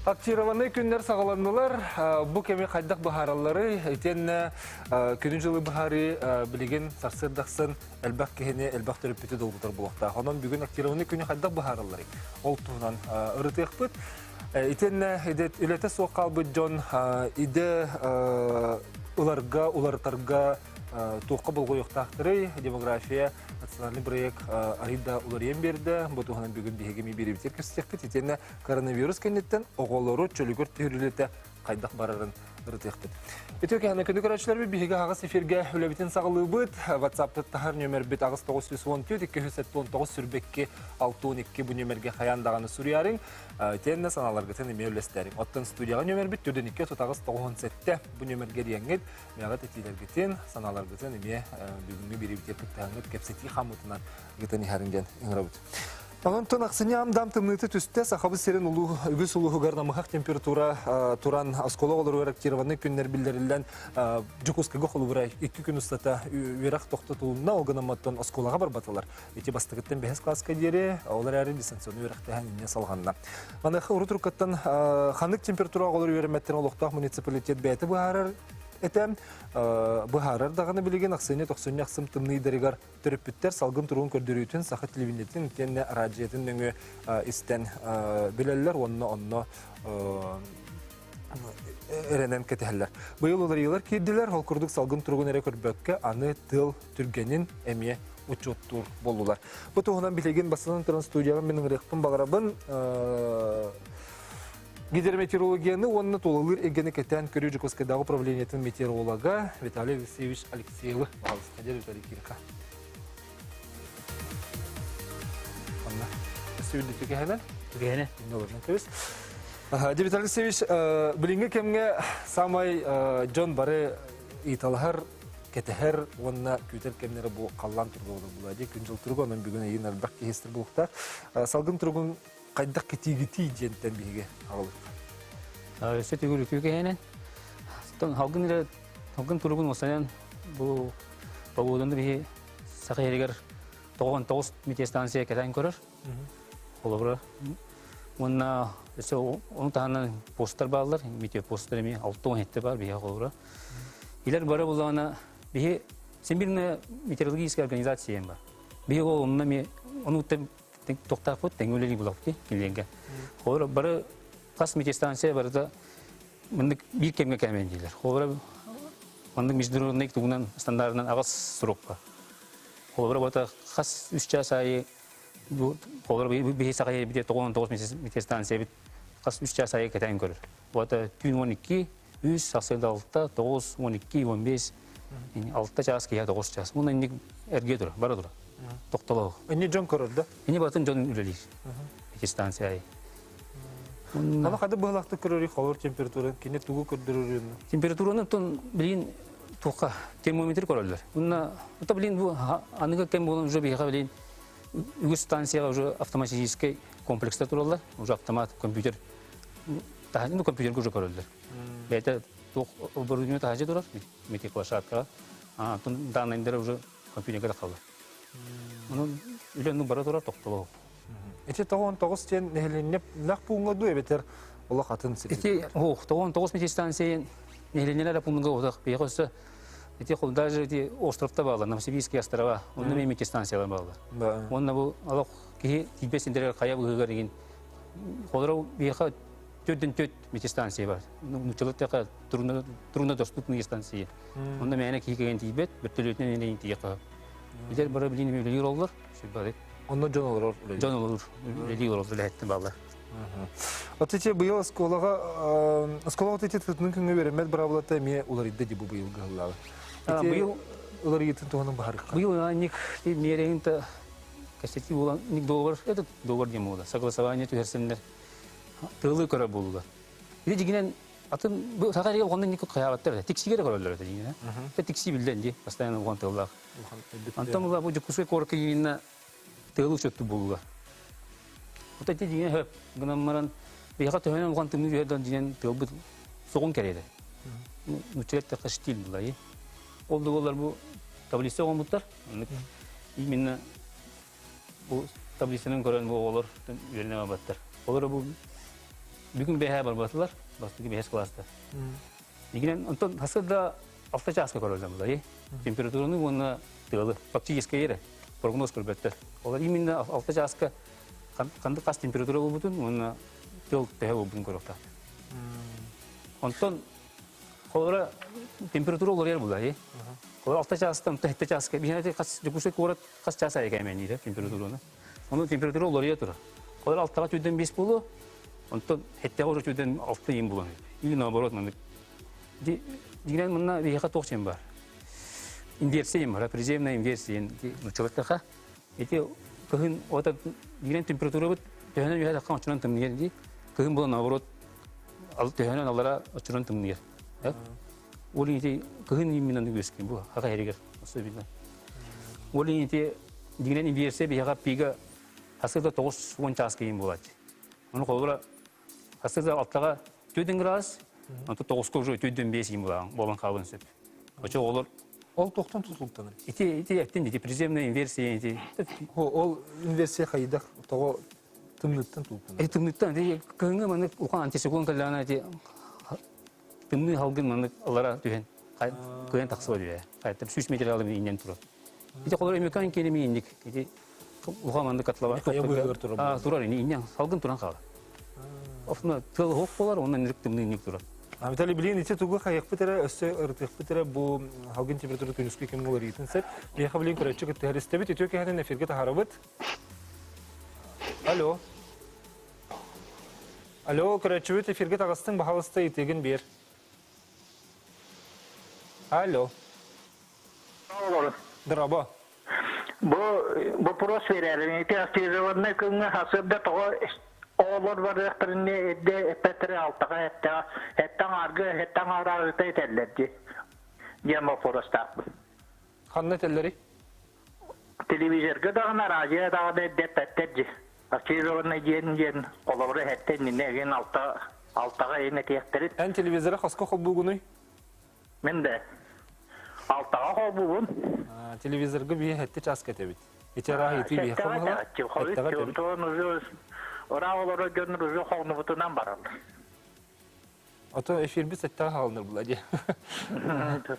Актированнай күннэр саҕаланнылар. Бу кэми хайдах быһааралларый? Итиэннэ күнү-дьылы быһаарыы билигин сарсыардахсын элбэх киһини, элбэх төрөппүтү долгутар буолуохтаах. Онон бүгүн актированный күнү хайдах быһааралларый? Ол туһунан ырытыахпыт. Итиэннэ үлэтэ суох хаалбыт дьон идэ ыларга, уларытарга туохха болҕойуохтаахтарый? Демография национальный проект арыйда уларыйан биэрдэ. Бу туһунан бүгүн биһиги биэрэбитигэр кэпсэтиэхпит. Итиэннэ коронавирус кэнниттэн оҕолору чөлүгэр түһэрилитэ хайдах барарын ырытыахпыт. Үтүө кэһэни күнү көрөөччүлэрбит биһиги аҕыс эфиргэ үлэбитин саҕалыыбыт. WhatsApp таһар нүөмэрбит 8 914 279 сүрбэкки 62 бу нүөмэргэ хайаан даҕаны суруйарыҥ. Итиэннэ санааларгытын эмиэ үллэстэриҥ. Оттон студияҕа нүөмэрбит 42 38 97 бу нүөмэргэ диэҥҥит мэҕит этиилэргитин, санааларгытын эмиэ бүгүҥҥү бириибитигэр кыттыһаҥҥыт кэпсэтии хаммытынан ыытан иһэрин диэн ыҥырабыт. Онтон ахсынньы аам-даам тымныыта түстэ. Сахабыт сирин улуу, үгүс улууһугар намыһах температура туран оскуола оҕолоругар актированный күннэр биллэриллэн Дьокуускайга холобура 2 күн устата үөрэх тохтотулунна. Ол гынан оттон оскуолаҕа барбатылар. Ити бастакыттан бэһис класска диэри ол эрээри дистанционный үөрэхтээһин инньэ салҕанна. Маныаха урут уруккаттан ханнык температура оҕолор үөрэммэттэрин олохтоох муниципалитет бэйэтэ быһаарар этэ. Быһаарар даҕаны билигин ахсынньы тохсунньу ахсым тымныйдарыгар төрөппүттэр салгын туругун көрдөрүүтүн саха телевидениетин итиэннэ араадьыйатын нөҥүө истэн билэллэр уонна онно эрэнэн кэтэһэллэр. Быйыл уларыйыылар киирдилэр, ол курдук салгын туругун эрэ көрбөккө, аны тыал түргэнин эмиэ учуоттуур буоллулар. Бу туһунан билигин бастатан туран студияҕа мин ыҥырыахпын баҕарабын. Гидрометеорологияны уонна тулалыыр эйгэни кэтээн көрүү Дьокуускайдааҕы управлениетын метеоролога Виталий Алексеевич Алексеевы пожалуйста, дядя Виталий Кирка. Анна, өссө түгэһэнэ? Түгэһэнэ. Көбүс. Виталий Алексеевич, билиҥҥи кэмҥэ самай дьон бары ыйыталаһар, кэтэһэр уонна күүтэр кэмнэрэ бу халлаан туруга буолар була. Күн дьыл туруга, онон бүгүн эйигин элбэх киһи истэр буолуохтаах. Салгын туругун хайдах кэтиигитий диэнтэн биһиги аҕалыахха. Өссө төгүл үтүө кэһэнэн. Халгын эрэ халгын туругун осанан бу погоданы биһи саха иһигэр 99 метеостанция кэтээн көрөр. Холобура уонна өссө ону таһынан постар бааллар, метеопостар эмиэ 67 бар биһи холобура. Илер бары буллаҕына биһи Всемирная метеорологическая организация бар. Биһи ол онно ми ону тохтаахпыт тэҥ үлэлии булаппыт килиэнгэ. Холобура бары хас метеостанция барыта маннык биир кэмҥэ кээмэйин дииллэр. Холобура маннык международный тугунан стандартынан аҕыс срокка. Холобура бата хас үс час аайы бу холобура биһи саха бите 99 метеостанция бит хас үс час аайы кэтээн көрөр. Бата түүн 12, үс, сарсыарда 6, 9, 12, 15, 6 час киһи 9 час. Муна инник эргиэ тура, бара тура. Тохтолоох. Инни дьон көрөр да? Инни батын дьон үлэлиир. Эти станция айы. Ама хады быһылахты көрөрүй холор температурын, кини тугу көрдөрөрүн? Температураны тон билин туха термометр көрөллөр. Уна это блин бу аныгы кэм болон уже биһиэхэ билин үгүс станцияга уже автоматический комплекстар тураллар, уже автомат, компьютер ну компьютерге уже көрөллөр. Бэйэтэ туох оборудование таһаачы турар, метеоплощадкаҕа. Антон данныйдара уже компьютерге тахаллар. Онон үлэ ну бара турар тохтолоох. Ити 99 диэн нэһилиэнньэ лах пууҥҥа дуу эбэтэр олох атын сир? Ити ох 99 метеостанция нэһилиэнньэлэр пуунга отах биһиэхэ өссө ити даже эти островта баалар, Новосибирские острова, онно эмиэ метеостанциялар баалар. Уонна бу олох киһи тиийбэт сирдэригэр хайа быһыыгар игин холоро биһиэхэ төрдүн төрт метеостанция бар. Нууччалар тэхэ труднодоступные станции. Онно мээнэ киһи кэлэн тиийбэт, бөртөлүөтүнэн эмиэ тиийэ Билер бары билин үлэлиир оллор, сүббары. Онно дьон олорор үлэлиир. Дьон олорор, үлэлиир олорор үлэһиттэн бааллар. Вот эти быйыл оскуолаҕа оскуолаҕа вот эти тытынын күҥҥэ үөрэммэт быраабылата эмиэ уларыйда ди бу быйылгы ыһыллаабы. Быйыл уларыйыытын туһунан баһарыкка. Быйыл ник миэрэгин та кэсети буолан ник договор этот договор диэн буолла согласование түһэрсэннэр тыалы көрөр буоллулар. Ити дьигинэн атын бу саха эрige улаханнык ник хайаабаттар тиксиге эрэ көрөллөр этэ дьигинэн. Тикси биллэн ди постоянно улахан тыаллаах. Антон була бу Дьокуускай куоракка киинна тыалы учуотту буоллулар. Вот эти дьигинэн хөп гынан баран биһиэхэ төһөнөн улахан тымныы түһэр дон дьигинэн тыалбыт суҕун кэриэтэ. Нучча эттэххэ штиль була. Ол да буоллар бу таблица оҥорбуттар. Именно бу таблицанан көрөн бу оҕолор үөрэнэ барбаттар. Олор бу Бүгүн бэһэ барбатылар, бастакы бэһис класста. Игинен онтон хасыда алта чааска көрөллөр булай. Температураны уонна тыалы фактически ере прогноз көрбөттөр. Олар именно алта чааска ханнык хас температура болбутун уонна тыал төһө болбутун көрүөхтаах. Онтон холора температура олорор булай. Холор алта чаастан тэхте чааска биһине хас Дьокуускай куорат хас чаас айы кэмэниир температураны. Ону температура олорор турар. Холор алтаға түйден бес болу, онтон хеттеҕэ уже түйден алты иин булан. Или наоборот маннык. Дигинен мынна биһиэхэ туох чем бар. Инверсия бар, приземная инверсия нуччалаттаха. Ити кыһын ота дигинен температура бут төһөнөн үһэ таххан очунан тымныйар ди. Кыһын була наоборот төһөнөн алара очунан тымныйар. Ол ити кыһын именно үөскин бу хака хэригер особенно. Ол ити дигинен инверсия биһиэхэ пига хасыда 90 чаас кийин буолааччы. Ону холобура хасыда алтаға 4 градус, онто тоҕуска уже төрдөн бес иин болан хаалын сөп. Очо олор Ол тохтон тутулуктанар. Ити ити эттин ити приземная инверсия ити. Ол инверсия хайдах того тымныттан тутулуктанар. Э тымныттан ити кыһыҥҥы маннык улахан антициклон кэллэҕинэ ити тымныы халгын маннык алара түһэн кыйан тахсыба түһэ. Хайта 100 метр алым иннен турар. Ити холор эмекан келеми инник. Ити улахан маннык котлова. Турар. Турар иннен салгын туран хаалар. Офна тыл хоқ болар, онан нирик тымныы инник турар. Виталий, билин ити тугу хайықпыт эрэ, өссө ырытыахпыт эрэ бу халгын температура күнүскү кэмҥэ уларыйытын сөп. Биһиэхэ билин көрөөччү кыттыһар истэбит, үтүө кэһэнин эфиргэ таһаарабыт. Алло. Алло, көрөөччүбүт эфиргэ таҕыстыҥ, баһалыста итигин биэр. Алло. Дорообо. Бу вопрос берәрин. Ити активированный күҥҥэ хасырда тоҕо оҕолор барыахтарын эрдэ эппэттэрэ алтаҕа эттэ аҥаарга эттэ аҥаарааҕыта этэллэр дии. Диэн вопростаахпын. Ханна этэллэрий? Телевизорга даҕаны, радио даҕаны эрдэ эппэттэр дии. Активированный диэн диэн холобура эһэттэ иннинэ эгин алта алтаҕа ин этиэхтэрин. Эн телевизоры хоско холбуугунуй? Мин да алтаҕа холбуубун. Телевизорга бии хэтти чааска этэбит. Ити арааһы ити бии холбуһала. Ыраах олорор дьон уже холнубутунан бараллар. Ото эфирбит сэттэҕэ хаалынар була дии.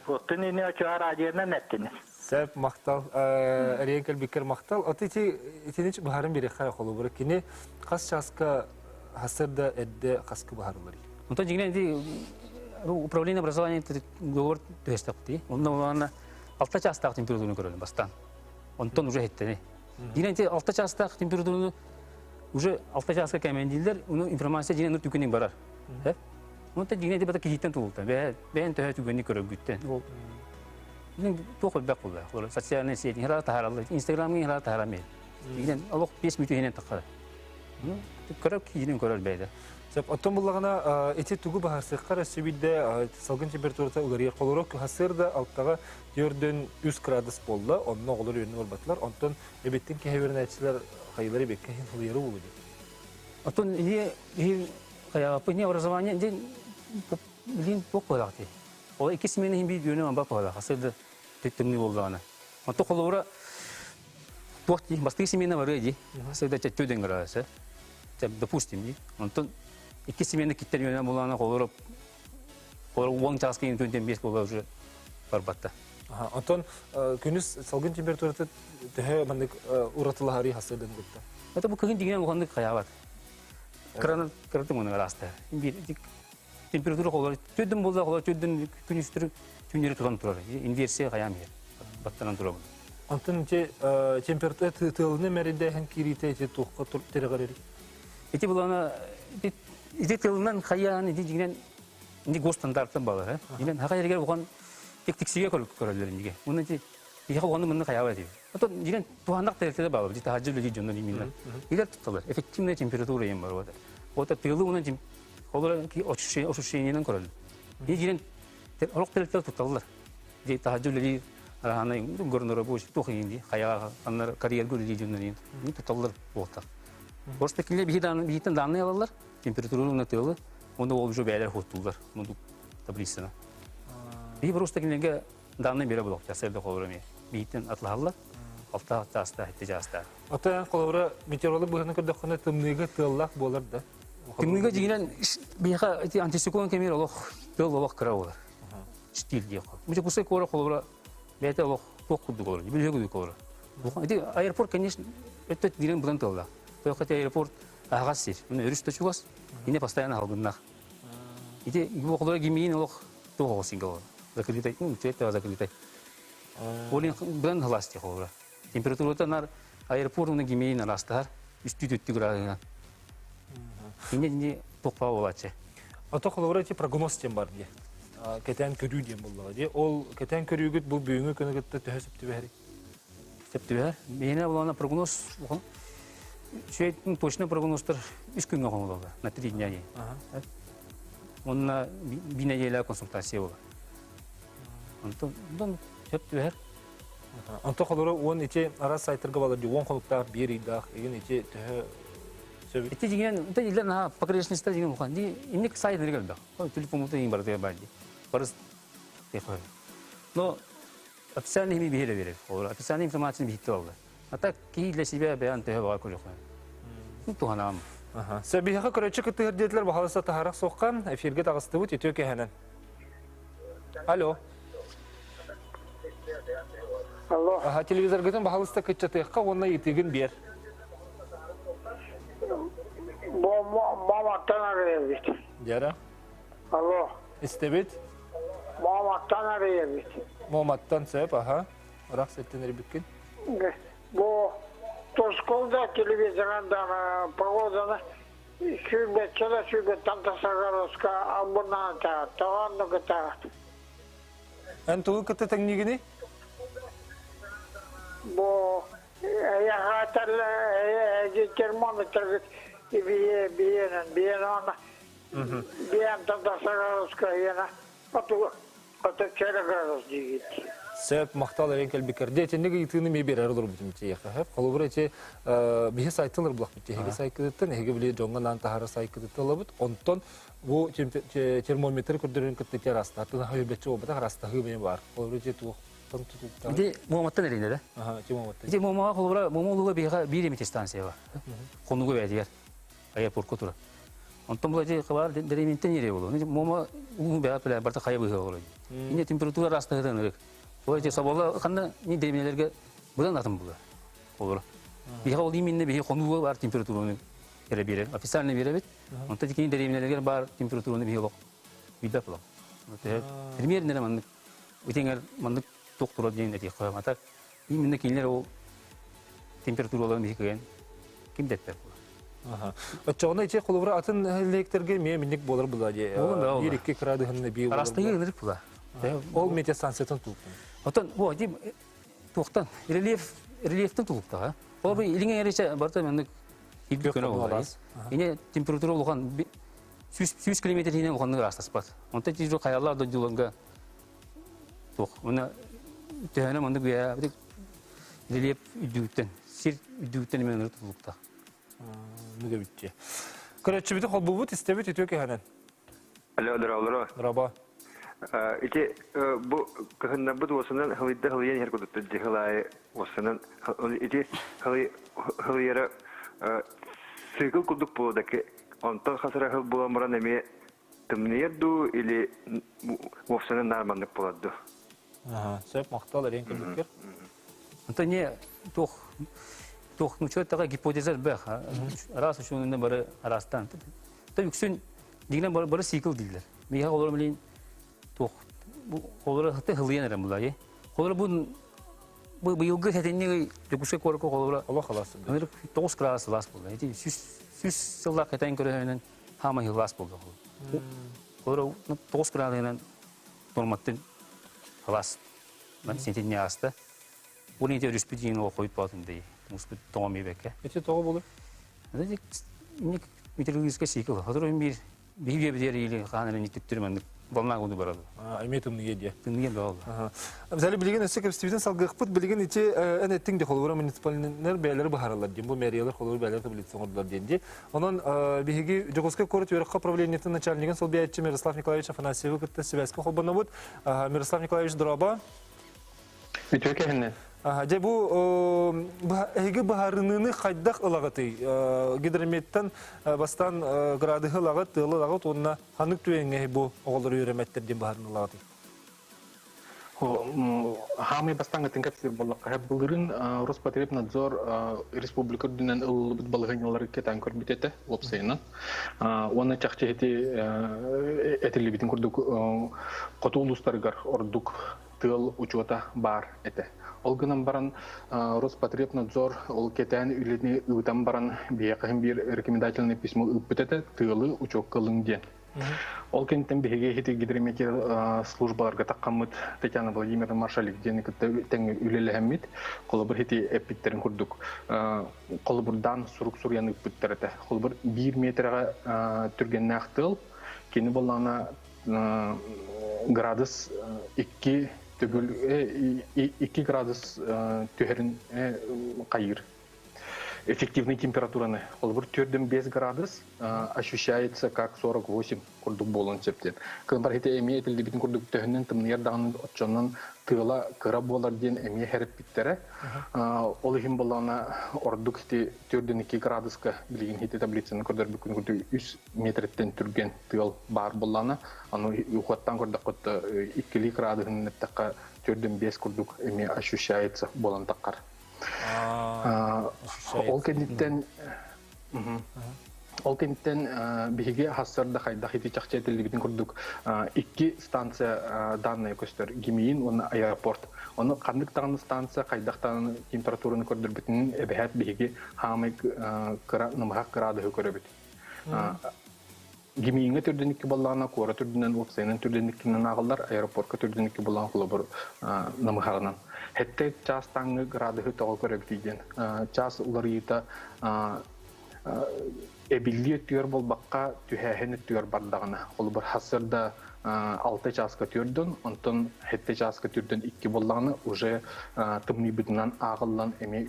Оттон ини очуа радионан эттини. Сөп махтал. Эриэн кэлбиккэр махтал. Ото ити итини баһарын бириэххэ холобура кини хас чааска хасырда эрдэ хаскы баһарылар. Онтон дьиҥинэн ити управление образования договор түһэстэхпит. Онно улаана алта чаастаах температураны көрөлүм бастаан. Онтон уже хеттени. Дьиҥинэн ити алта чаастаах температураны уже алта чааска кэмэндииллэр, уну информация дьиҥинэн түгэнин барар. Онтон дьиҥинэн ити бата киһиттэн тулулта. Бэйэн төһө түгэнни көрөргүттэн. Ол туох элбэх буолла. Социальная сеть хара таһараллар. Инстаграмҥа хара таһарамын. Дьиҥинэн олох 5 мүнүүт иһинэн таххара. Көрөр киһинин көрөр бэйдэ. Сөп, оттон буллаҕына ити тугу баһарсыахха өссө салгын температурата уларыйар холоро хасыр да алтаҕа төрдөн 3 градус буолла, онно оҕолор үөннү барбатылар, онтон эбиттин киһи беринээччилэр хайылары бекке хин хылыйары болу дии. Оттон ии хайааппы образование ден билин туох буолаахти. Ол икки смена хин биир үөнү амба буолаах, хасыр да тымныы боллаҕына. Онто холобура туох дии, бастакы смена барыа дии, хасыр да төдөн градус, допустим дии. Онтон икки смена киттер үөнү булаана холобура уон чааска кийин бес буола уже барбатта. Онтон күнүс салгын температурата төһө маннык уратылаһары хасырдан гытта. Это бу кыһын дигинен улаханнык хаябат. Краны кыратын муну араста. Бир температура холор төдөн болда холор төдөн күнүстүр түннери туран турар. Инверсия хаям ер. Баттанан турар. Онтон те температура тылны мәридәһен кирите те туққа терегәрери. Эти булана ити тылынан хаян ити дигинен инди госстандарттан балар. Дигинен хака ергер буган тек тиксиге көрөлөр инге. Муны ти Иха оны мынны хаяба дейм. Ото диген туһаннак терте балар. Ди тахажы билги жоннон именно. Илер туталар. Эффективная температура ем бар ода. Ота тылы унан тем холора ки ощущениенен көрөл. Ди диген олок терте туталар. Ди тахажы билги арахана горнора бу тух инди хаяга аннар карьер гүл жоннон ин. Ни туталар болта. Просто киле биһидан биһитен данные алалар. Температураны тылы. Оны ол уже бәйләр хоттулар. Мунду таблицаны. Би просто килеге данные бере булак жасайды холора биитин атлаһаллар. Алта тааста, хетте жааста. Ата холора метеоролог быһыны көрдөххөнө тымныыга тыаллаах буолар да. Тымныыга дьиҥинэн биһиэхэ ити антициклон кэмигэр олох тыал олох кыра буолар. Штиль диэххэ. Бу Дьокуускай куорат холобура бэйэтэ олох туох курдук олорор, бүлүүһэ курдук олорор. Ити аэропорт, конечно, өттө дириҥ быдан тыаллаах. Тоҕо аэропорт аһаҕас сир. Өрүс да чугас, инне постоянно аһылгыннаах. Ити бу холобура гимиин олох туох оҕо сингэ олорор. Закрытай, ну, цвет закрытай. Ол быдан халаас диэх холобура. Температурата нар аэропорт уна гимиин араастаһар, үстүү түттү градуһунан. Инне дини туохпа буолааччы. Ото холобура ити прогноз диэн бар дии. Кэтээн көрүү диэн буоллаҕа дии. Ол кэтээн көрүүгүт бу бүгүҥҥү күнү кытта төһө сөп түбэһэрий? Сөп түбэһэр. Биһиэнэ булана прогноз үчүгэй точно прогнозтар үс күҥҥэ оҥоһуллаллар, на три дня дии. Уонна биир нэдиэлэ консультация буолар. Онтон сөп түбэһэр. Онто холоро уон ити араас сайтарга балар дии уон хонуктаах биир ыйдаах игин ити төһө сөбүй? Ити дьиҥинэн ити иллэ наһаа погрешностьта дьиҥин улахан дии инник сайт нэриг элбэх. Телефоммутун иҥ барытыгар баар дии. Барыс Но официальный ими биһире берер. Официальный информацияны биһитте алды. А так киһи для себя бэйэн төһө баҕа көрүөххэ. Туһанаам. Сөбиһэхэ көрөччү кыттыһар диэтилэр баһалыса таһарах суохха эфирге таҕыстыбыт үтүө кэһэнэн. Алло. Алло. Аха, телевизоргытын баһалыста кыччатыахха уонна ыйытыгын биэр. Маматтан арыйабыт. Дьара. Алло. Истэбит. Маматтан арыйабыт. Маматтан сөп, аха. Ырах сеттен эрбиккин. Бу Тосколда телевизоран да погоданы сүүрбэччэ да сүүрбэттэн тахса градуска албыннаата, тоҕо кытаат. Эн тугу кытта тэҥниигиний? Бу эйэхэтэр термометр бие биенен биен она биен тахса градуска иена оту оту градус диигит. Сөп, махтал эрен кэлбиккэр. Дьэ, итинник ыйытыыны эмиэ биэрэр олорбутум тиийэхэ. Хөп, холобура ити биһи сайтылар булахпыт. Эһиги сайкытыттан, эһиги били дьоҥҥо наан таһара сайкытыттан ылабыт. Онтон бу термометр көрдөрөрүн кытта ити араастаһыы, өйбөччө буолбатах араастаһыы эмиэ баар. Холобура ити туохтан тутулуктаах? Ити Муоматтан эринэрэ. Аха, ити Муоматтан. Ити Муомаҕа холобура Муома улууга биһиэхэ биир эмит станция бар. Хонугу бэйэтигэр аэропортка турар. Онтон бұл эти хабар дэриэбинтэн иэрэ болу. Мома уу бэҕэ пилэ барта хайа быһыы олорор. Инне температура араастаһытан ырык. Ол эти собола ханна ни дэриэбинэлэргэ быдан атын була. Олор. Биһиэхэ ол именно биһи хонууга бар температураны эрэ биэрэр. Официально биэрэбит. Онтон кини дэриэбинэлэргэ бар температураны биһи олох билбэт буолам. Примерно маннык үтеңер маннык туох турар диэн этиэххэ. А так именно кинилэр ол температураларын биһи кыайан ким да эппэт буолар. Оччоҕуна ити холобура атын нэһилиэктэргэ эмиэ минник буолар була дии. Биир икки кыраадыһынна бии буолар. Арастыгы ынырык була. Ол метеостанциятын тулуктан. Оттон бу ити туохтан рельеф рельефтен тулуктаҕа. Ол бу илиҥ эрече барыта маннык ирдик көнө буолар. Ине температура улахан 100 километр иһинэн улаханнык аастаспат. Онтон тиз хайалар дойдуларга туох уна төһөнө маннык үйэ рельеф үрдүгүттэн сир үрдүгүттэн эмиэ ынырык тутулуктаах. Нүгэ бүтче. Көрөччүбүтү холбубут истэбит үтүө кэһэнэн. Алло, здорово. Здорово. Ити бу кыһыннарбыт уосунан хылыйда хылыйан иһэр курдук дьыһыл аайы уосунан ити хылыйара цикл курдук буолдаки онтон хасыра хыл буолан баран эмиэ тымныйар дуу или уопсанан наар маннык буолар дуу? Сөп, махтал эрин кэлбиккэр. Онтон не туох туох нучуоттаҕа гипотеза элбэх. Араас учуонунан бары араастаан. Та үксүн дигинен бары, бары цикл дииллэр. Миэхэ олору билин туох олору хаты хылыйан эрэн булай. Холоро бу бу быйылгы сэтинньи Дьокуускай куоракка холобура Олох халаас. Ынырык 9 градус сылаас буолла. Ити 100 сыллаах кэтээн көрөһөнөн хаамай сылаас буолла. Холобура 9 градуһунан норматтын халаас сэтинньи ааста. Бу нете өрүспүт диэн ол хойут баатын дии. Муспут тоҥом бэккэ. Ити тоҕо болur? Ник метеорологическая цикл. Хотор биир биһиги биһиги или хаан эрэ түттүр маннык волна куду барады. Эмиэ тымныйа диэ. Тымныйа баалла. Взяли билигин өссө кэпсибитин салгыахпыт билигин ити эн эттиҥ де холобура муниципальнар бэйэлэри быһаараллар диэн бу мэриялар холобура бэйэлэри таблица оҥордулар диэн дии. Онон биһиги Дьокуускай куорат үөрэххэ управлениетын начальнигын солбуйааччы Мирослав Николаевич Афанасьевы кытта сибээскэ холбонобут. Мирослав Николаевич, дорообо. Үтүө кэһиннэ. Дьэ бу эһиги быһаарыныыны хайдах ылаҕытый? Гидрометтан бастаан градуһы ылаҕыт, тыалы ылаҕыт уонна ханнык түгэҥҥэ бу оҕолору үөрэмэттэр диэн быһаарыны ылаҕытый? Хаамай бастаҥҥытын кэпсиир буоллахха, былырыын Роспотребнадзор республика үрдүнэн ылыллыбыт балаһыанньалары кэтээн көрбүт этэ уопсайынан. Уонна чахчы ити этиллибитин курдук хоту улуустарыгар ордук тыал учуота баар этэ. Ол гынан баран Роспотребнадзор ол кэтээн үлэни ыытан баран биһиэхэ биир рекомендательное письмо ыыппыт этэ тыалы учуокка ылыҥ диэн. Ол кэнниттэн биһиги ити гидрометеор службаларга таххаммыт Татьяна Владимировна Маршалик диэни кытта тэҥҥэ үлэлэһэммит. Холобур ити эппиттэрин курдук холобурдаан сурук суруйан ыыппыттар этэ. Холобур биир миэтэрэҕэ түргэннээх тыал кини буоллаҕына градус икки төгүл 2 градус түһэрин хайыыр эффективный температураны холобур 4-5 градус ощущается как 48 курдук буолуон сөп диэн. Кылбар хите эмиэ этиллибитин курдук төһөннөн тымныйар даҕаны оччонон тыала кыра буолар диэн эмиэ хэриппиттэрэ. Ол иһин буоллаҕына ордук ити 4-2 градуска билигин хити таблицаны көрдөрбүккүн курдук 3 метрттэн түргэн тыал баар буоллаҕына, аны ухуаттан көрдөххө иккилии градуһун эттэххэ 4-5 курдук эмиэ ощущается буолан таххар. Ол кэнниттэн Ол кэнниттэн биһиги хассарда хайдах ити чахчы этиллибитин курдук икки станция данные көстөр Гимиин уонна аэропорт. Ону ханнык даҕаны станция хайдах даҕаны температураны көрдөрбүтүнэн эбэһээт биһиги хаамай кыра намыһах градуһу көрөбүт. Гимииҥҥэ түрдүнүккэ буоллаҕына куорат үрдүнэн уопсайынан түрдүнүккүнэн ааҕыллар, аэропорка түрдүнүккэ буоллаҕына холобур намыһаҕынан. Хэттэ чаастааҥҥы градуһу тоҕо көрөбүтүй диэн. Чаас уларыйыыта эбиллии өттүгэр буолбакка түһээһин өттүгэр бардаҕына. Холобур сарсыарда 6 чааска түрдүн, онтон хэттэ чааска түрдүн икки буоллаҕына уже тымныйбытынан ааҕыллан эмиэ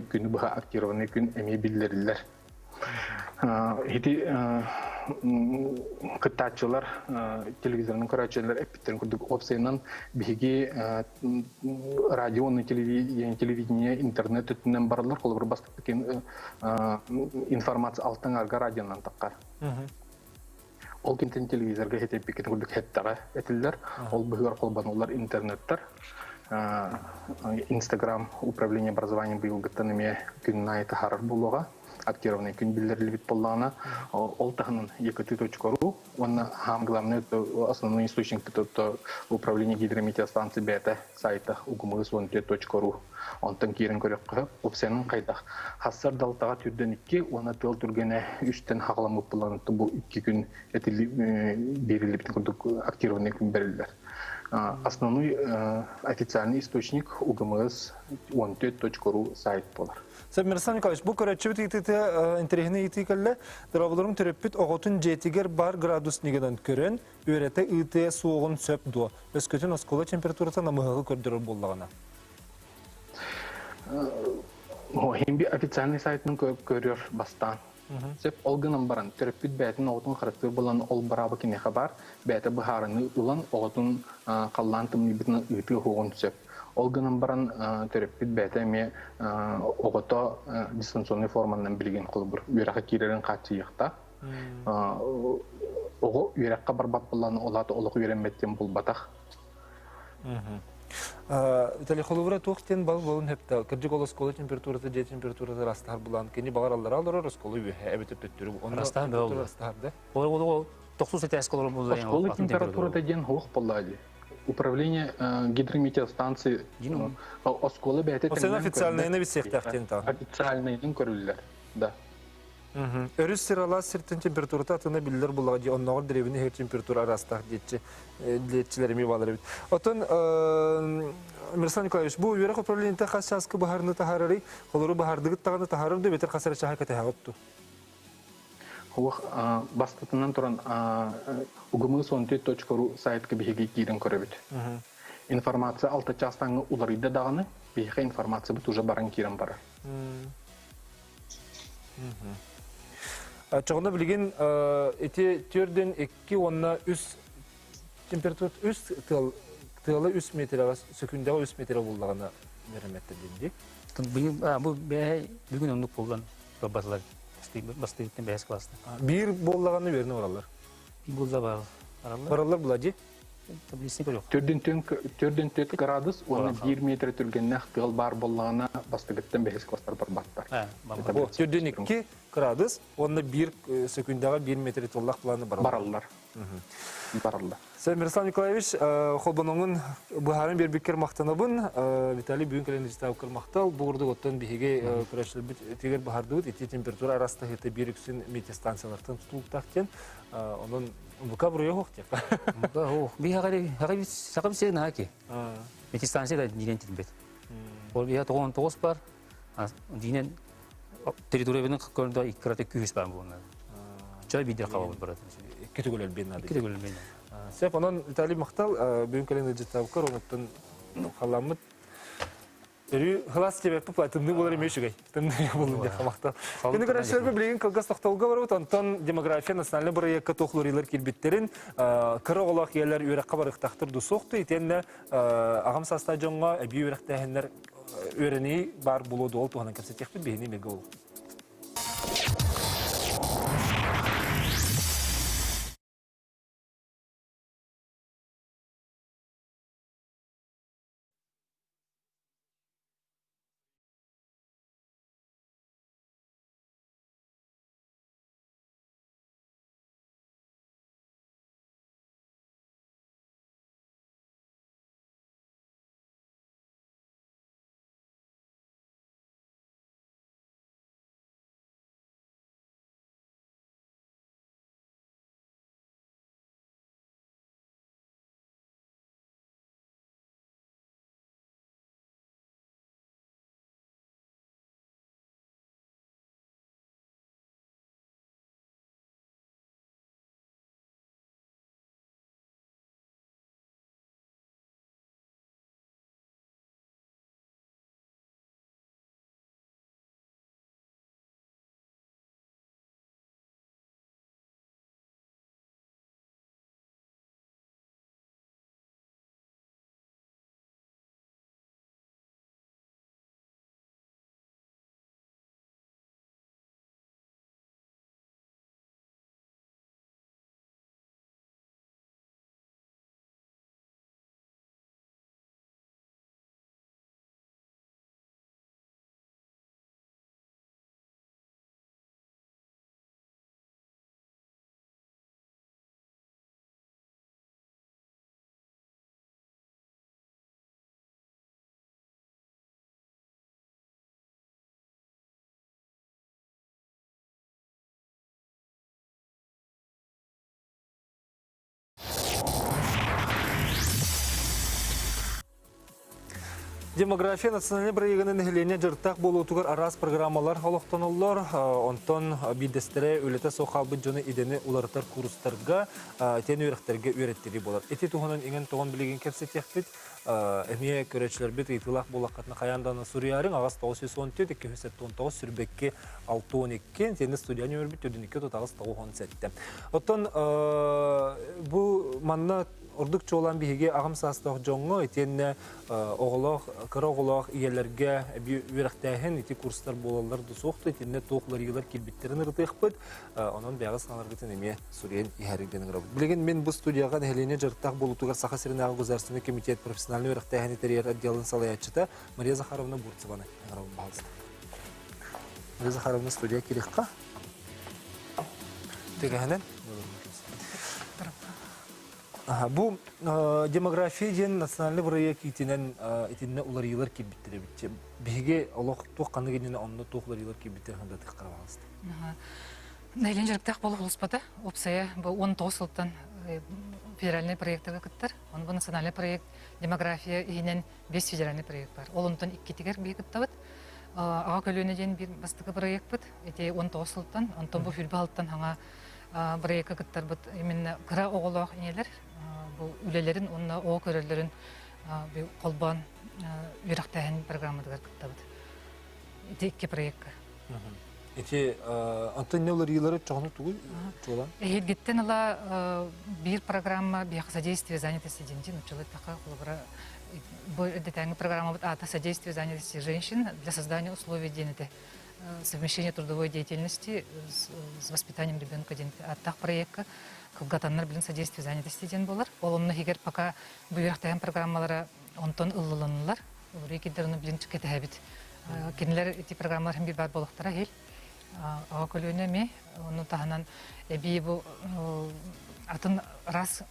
күнү быһа актированный күн эмиэ биллэриллэр. Ити кыттааччылар телевизорынан көрөөччүлэр эппиттэрин курдук уопсайынан биһиги радио уонна телевидение интернет өттүнэн бараллар холобур бастакы информация алтан радионан таххар ол кэнтэн телевизорга хитеппиккин курдук хэттэҕэ этиллэр ол быһыгар холбонуллар интернеттар Инстаграм управление образованием быйылгыттан эмиэ күнүн аайы таһаарар буолуоҕа актированный күн биллэриллибит буоллаҕына ол таһынан ект.ру уонна хаам главный основной источник это управление гидрометеостанции бэйэтэ сайта угумыыс ру онтон киирэн көрөххө уопсайынан хайдах хассар далтаҕа түрдэн икки уонна тыал түргэнэ үстэн хаҕаламмыт буолан бу икки күн этилли берилибит курдук актированный күн бериллэр Основной официальный источник УГМС 14.ru сайт болар. Сөп, Мирослав Николаевич, бу көрөччүбүт ыйытыыта интэриэһинэй ыйытыы кэллэ. Дорооболорум төрөппүт оҕотун дьиэтигэр бар градуснигынан көрөн, үөрэтэ ыытыа суоҕун сөп дуо? Өскөтүн оскуола температурата намыһаҕы көрдөрөр буоллаҕына. Химби официальный сайтын көрөр бастаан. Сөп, ол гынан баран, төрөппүт бэйэтин оҕотун харыстыыр буолан, ол бырааба киниэхэ баар, бэйэтэ быһаарыныы ылан, оҕотун халлаан тымныйбытынан ыытыа суоҕун сөп. Ол гынан баран, төрөппүт бэйэтэ эмиэ оҕото дистанционнай форманан билигин холобур үөрэххэ киирэрин хааччыйыахтаах. Оҕо үөрэххэ барбат буоллаҕына, ол аата олох үөрэммэт диэн буолбатах. Виталий холобура туох диэн бал буолун сөптө кырдьык ол оскуола температурата дьиэ температурата ырастаһар булан кини баҕар аллара олорор оскуола үөһэ эбэтэр төттөрү онно Ырастаһар температура ырастаһар да Ол тохсус этээскэ олорор буолла Оскуола температурата диэн суох буолла дии. Управление гидрометеостанции оскуола бэйэтэ Осена официальныйны билсиэхтээх диэн таҕа. Официальныйын көрүллэр. Да. Өрүс сир алаас сиртэн температурата атына биллэр буллаҕа дии, оннооҕор дэриэбинэ иһэр температура араастаах диэччи диэччилэр эмиэ баалар эбит. Оттон Мирослав Николаевич, бу үөрэх управлениета хас чааска баһарны таһаарарый? Холору баһардыгыт даҕаны таһаарар да бэтэр хас эрэ чааһы кэтэһэҕит дуу? Уох бастатынан туран угмыс14.ру сайтка биһиги киирэн көрөбүт. Информация алта чаастааҥҥы уларыйда даҕаны, биһиэхэ информациябыт уже баран киирэн барар. Чоҕуна билигин ити төрдүн икки уонна үс температура үс тыал тыала үс метрга сөкүндэҕэ үс метр буллаҕына. үөрэммэттэр диэн дии. Бу бүгүн оннук буолан барбатылар. Бастыыттан бэһис класста. Биир буоллаҕына үөрэнэ бараллар. Биир буолла бараллар. Бараллар була дии. Табличный көрүөх. Төрдүн төт градус уонна 1 метр түргэннэх тыал бар боллаҕына бастыгыттан бэһис класстар барбаттар. Төрдүн 2 градус уонна 1 секундаға 1 метр тыллах планы бараллар. Бараллар. Сен Мирослав Николаевич, холбоноңун быһарын бербиккер мактанабын, Виталий бүгүн кэлэн ристабыккер мактал, бу курдук оттон биһиги көрөчүлөрбүт тигер баһардыбыт, ити температура арастаһыта бир үксүн метеостанциялартан тутулуктаах онон бука буруйа хоох диэк. Бука хоох. Би хагari хагari сакам сен хаки. Метеостанция да динен тилбет. Ол бия 99 бар. Динен территория бенен көрдө иккирате күүс бар буна. Чай бидер кабыл барат. Икки түгөл бен нады. Икки түгөл бен. Сеп онон Виталий мактал бүгүн кэлэн ыжыттабыккар онуттан халаммыт Өрүү хылас тебеппи тымны болар эме үчүгэй. Тымны болун деп мактал. Күнү көрөшөрбү билигин кылгас токтолго барыбыт, онтон демография национальный проектка тохлорилар кирбиттерин, кыра олох иелер үрэккэ барыктахтыр дусукту, итенне агам саста жоңго эби үрэктээхиннер үөрени бар болу дуол туһанан кепсетехпит биһини меге ол. Демография национальный проегінің нәһилене жыртақ болуутугар арас программалар олохтоноллор, онтон бидестере үлете соқалбыт жоны идени уларытар курстарга, тен үйрәхтерге үйреттери болар. Эти туһунан иңен тоғын билеген кепсетехпит, эмие көрөчүлөр бит ыйтылах болаққатына каянданы суриярың ағас 914 279 сүрбекке 612 сені студия нөмір бит 42 тотагыз 917. Оттон бу манна ордук чолан биһиги агам саастаах дьоҥҥо итиэннэ оҕолоох кыра оҕолоох ийэлэргэ үөрэхтээһин ити курстар буолаллар дусуохту итиннэ туохларыылар кирбиттерин ырытыахпыт онон бэҕэ саҥаларгытын эмиэ суруйан иһэригден ыҥырабыт. Билигин мин бу студияҕа нэһилиэнньэ дьарыктаах буолуутугар Саха сиринээҕи государственный комитет профессиональный үөрэхтээһини тэрийэр отделын салайааччыта Мария Захаровна Бурцеваны ыҥырабын баһалыста. Мария Захаровна студия кириэххэ. Тыгаһынан. Бу демография диэн национальный проект итинэн итиннэ уларыйылар кирбиттер эбит. Биһиги олох туох ханнык иннинэ онно туох уларыйылар кирбиттер хандатых карабаҕаста. Найлен жарыктаах болух улуспата. Опсая бу 19 сылтан федеральный проекттарга кыттар. Он бу национальный проект демография иһинэн 5 федеральный проект бар. Ол онтон иккитигэр бии кыттабыт. Аға көлүөнэ диэн бир бастакы проектпыт. Ити 19 сылтан, онтон бу хүлбэ алтан хаҥа проектка кыттарбыт именно кыра оҕолоох инелер бу үлэлэрин уонна оҕо көрөллөрүн холбоон үөрэхтээһин программатыгар кыттабыт. Ити икки проектка. Ити онтон не уларыйылары чоҕону тугуй чуолан? Эһиргиттен ыла биир программа биһиэхэ содействие занятости дьинтин учулы таха холобура Бу эрдэтээҥи программабыт аата «Содействие занятости женщин для создания условий» диэн этэ. Совмещение трудовой деятельности с воспитанием ребенка диэн ааттаах проекка кылгатаннар билин содействие занятости диэн буолар. Ол онно иһигэр пока бу үөрэхтээһин программалара онтон ыллыланнылар. Олору киддерину билин кэтэһэбит. Кинилэр ити программалар хим бир бар буолуохтара иһил. Аҕа көлүөнэ эмиэ ону таһынан эбии бу атын рас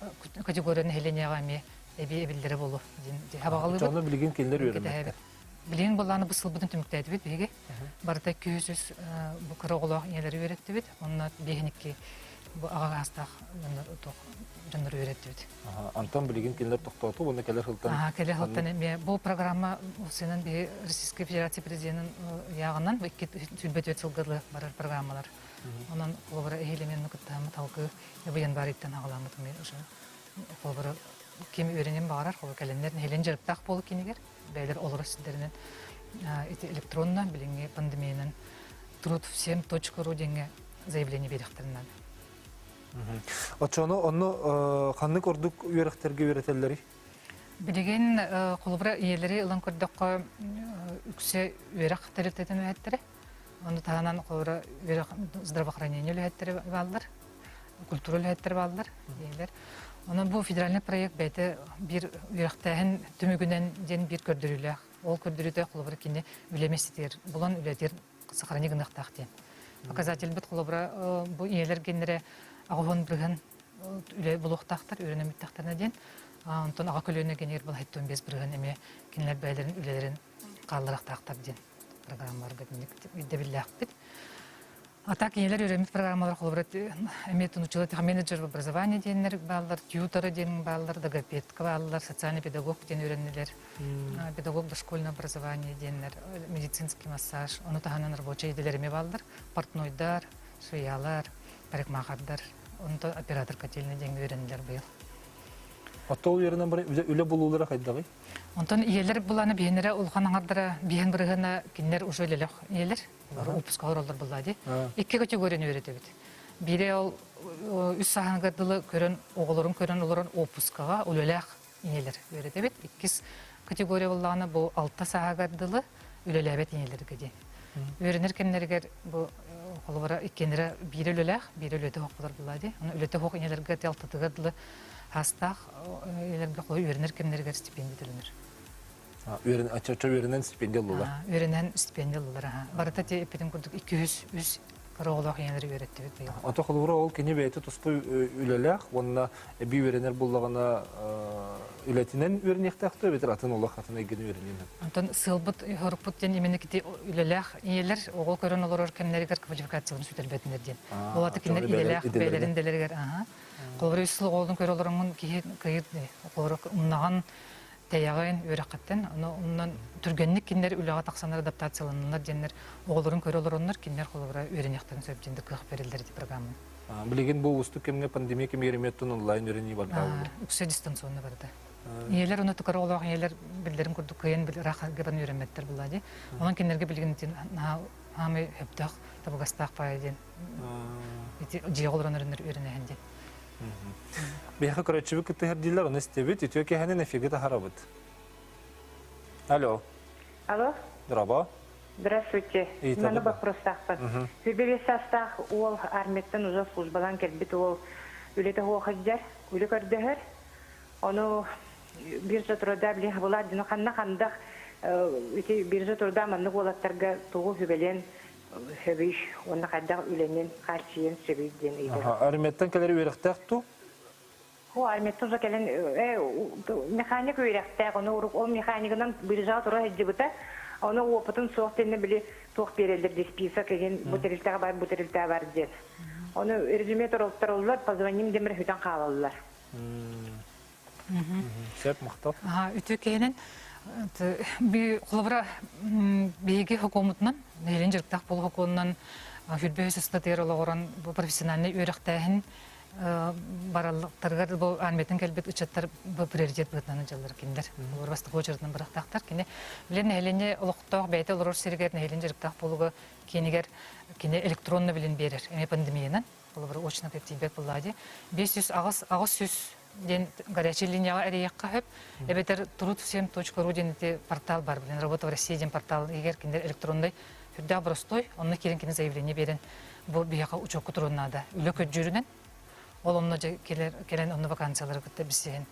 категория нэһилиэнньэҕэ эмиэ эбии эбиллэрэ буолуо диэн хабаҕалыыбыт. Дьону билигин кинилэр үөрэммэттэр. Билигин былааны бу сылбытын түмүктээтибит биһиги. Барыта 200 бу кыра оҕолоох ийэлэри үөрэттибит. Онно биэһин бу аҕа аастаах дьоннору үөрэттибит. Антон билигин кинилэр тохтооту уонна кэлэр сылтан кэлэр сылтан эмиэ бу программа сынан биһи Российской Федерация президентин ыйааҕынан 224 сылга барар программалар. Онон холобура эһиилемен кыттаһаммыт халкы январь ыйтан аҕаламмыт уже холобура ким үөрэнин баҕарар холобура кэлэннэр нэһилиэн дьарыктаах буолу кинигэр бэйэлэр олорор сирдэринэн ити электронно билиҥҥи пандемиянан труд всем точка ру диэҥҥэ заявление биэриэхтэрин наада. Оччону онно ханнык ордук үөрэхтэргэ үөрэтэллэрий? Билигин холобура ийэлэри ылан көрдөххө үксэ үөрэх тэрилтэтин үлэһиттэрэ. Ону таһынан холобура үөрэх здравоохранение үлэһиттэрэ бааллар, культура үлэһиттэрэ бааллар ийэлэр. Онон бу федеральный проект бэйэтэ биир үөрэхтээһин түмүгүнэн диэн биир көрдөрүүлээх. Ол көрдөрүүтэ холобура кини үлэ миэстэтигэр булан үлэтигэр сохрани гыныахтаах диэн. Показательбыт холобура бу ийэлэр геннэрэ аҕыһын бырыһын үлэ булуохтаахтар, үөрэнэммиттахтарына диэн. Онтон аҕа көлүөнэ генер был 75 бырыһын эмиэ кинилэр бэйэлэрин үлэлэрин хаалларыахтаахтар диэн программаларга ирдэбиллээхпит. А так ийэлэр үөрэммит программалар холобура эмиэ тунуччулар менеджер в образовании диэннэр бааллар, тьюторы диэн бааллар, логопедка бааллар, социальный педагог диэн үөрэннилэр, педагог дошкольного образования диэннэр, медицинский массаж, ону таһынан рабочай идэлэр эмиэ бааллар, портнойдар, швеялар, парикмахердар, онто оператор котельный диэн үөрэннилэр быйыл. Оттол үөрэнэн бары үлэ булуулара хайдаҕый? Онтон ийэлэр буланы биһинэрэ улахан аҥардара биһин бырыһына кинилэр уже үлэлэх ийэлэр. Выпуска олороллор булла дии. Икки категорияны үөрэтэбит. Биирэ ол үс сааһыгар дылы көрөн, оҕолорун көрөн олорон отпускаҕа үлэлээх ийэлэр үөрэтэбит. Иккис категория буоллаҕына бу алта сааһыгар дылы үлэлээбэт ийэлэргэ диэн. Үөрэнэр кэмнэригэр бу холобура иккиэннэрэ биирэ үлэлээх, биирэ үлэтэ суох буолар буолла дии. Ону үлэтэ суох ийэлэргэ алтатыгар дылы саастаах ийэлэргэ үөрэнэр кэмнэригэр стипендия төлөнөр. Үөрэн ачча үөрэнэн стипендия ыллылар. Үөрэнэн стипендия ыллылар аха. Барыта ти эппитин курдук 203 кыра оҕолоох ийэлэри үөрэттибит быйыл. Ото холобура ол кини бэйэтэ туспа үлэлээх уонна эбии үөрэнэр буллаҕына үлэтинэн үөрэниэхтээх эбэтэр атын олох атын эйгэни үөрэниэн Онтон сыалбыт хорукпут диэн именно кити үлэлээх ийэлэр оҕо көрөн олорор кэмнэригэр квалификацияларын сүтэрбэтиннэр диэн. Ол аты кинилэр идэлээх бэйэлэрин идэлэригэр аха. Холобура үс сыл оҕолорун көрө олороҥҥун киһи кыйыр холобура умнаҕан тэйэҕин, үөрэххиттэн, ону онон түргэнник кинилэр үлэҕэ тахсаннар адаптацияланнылар диэннэр оҕолорун көрө олороннор кинилэр холобура үөрэниэхтэрин сөп диэн кыах бэриллэр ити программа. Билигин бу уустук кэмҥэ пандемия кэмигэр эмиэ онлайн үөрэнии барда. Үксэ дистанционно барда. Ийэлэр ону тукары оҕолоох ийэлэр биллэрин курдук кыайан ыраах гыбан үөрэммэттэр буолла дии. Онон кинилэргэ билигин хаамай хөптөөх табыгастаах паайа диэн ити дьиэҕэ олорон үөрэнэһин диэн. Биһиэхэ көрөөччүбүт кыттыһар дииллэр, ону истэбит. Үтүө киэһэнэн эфиргэ таһарабыт. Алло. Алло. Здорово. Здравствуйте. Маны боппуруостаахпын. Сүрбэ саастаах уол армияттан уже службалаан кэлбит уол үлэтэ суох сылдьар, үлэ көрдөһөр. Ону биржа труда били булаар дьону ханна хандах ити биржа труда маннык уолаттарга тугу сүбэлиэн сөбүй уонна хайдах үлэнин хааччыйан сөбүй диэн ыйытар. Армияттан кэлэр үөрэхтээх ту? Хо армияттан уже кэлэн механик үөрэхтээх, ону ол механигынан биржаҕа тура сылдьыбыта. Ону опытын суох диэнне били туох биэрэллэр ди список игин бу тэрилтэҕэ бар, бу тэрилтэҕэ бар диэн. Ону резюме тороллар, позвоним демер хүтэн хаалаллар. Сөп, махтал. Үтүө киһинэн би холобура биһиги хокуомутунан, нэһилиэн дьарыктаах буолу хокуонунан хүрбэ ыстатыйар олоҕуран бу профессиональный үөрэхтээһин баралларыгар бу армиятын кэлбит ыччаттар бу приоритет быһыытынан дьаллар кинилэр. Олор бастакы очередынан барахтаахтар. Кини билэн нэһилиэнньэ олохтоох бэйэтэ олорор сиригэр нэһилиэн дьарыктаах буолуга киинигэр кини электронно билин биэрэр. Эмиэ пандемиянан холобура очно тиийбэт буоллаа дии. 500 аҕыс 800. диэн горячай линияҕа эрийиэххэ сөп. Эбэтэр труд7.ру диэн ити портал бар билин Работа в России диэн портал иһигэр кинилэр электроннай сүрдээх боростуой, онно киирэн кини заявление биэрэн бу биһиэхэ учуокка туруон наада. Үлэ көрдүүрүнэн ол онно дьэ кэлэн онно вакансиялары кытта билсиһэн.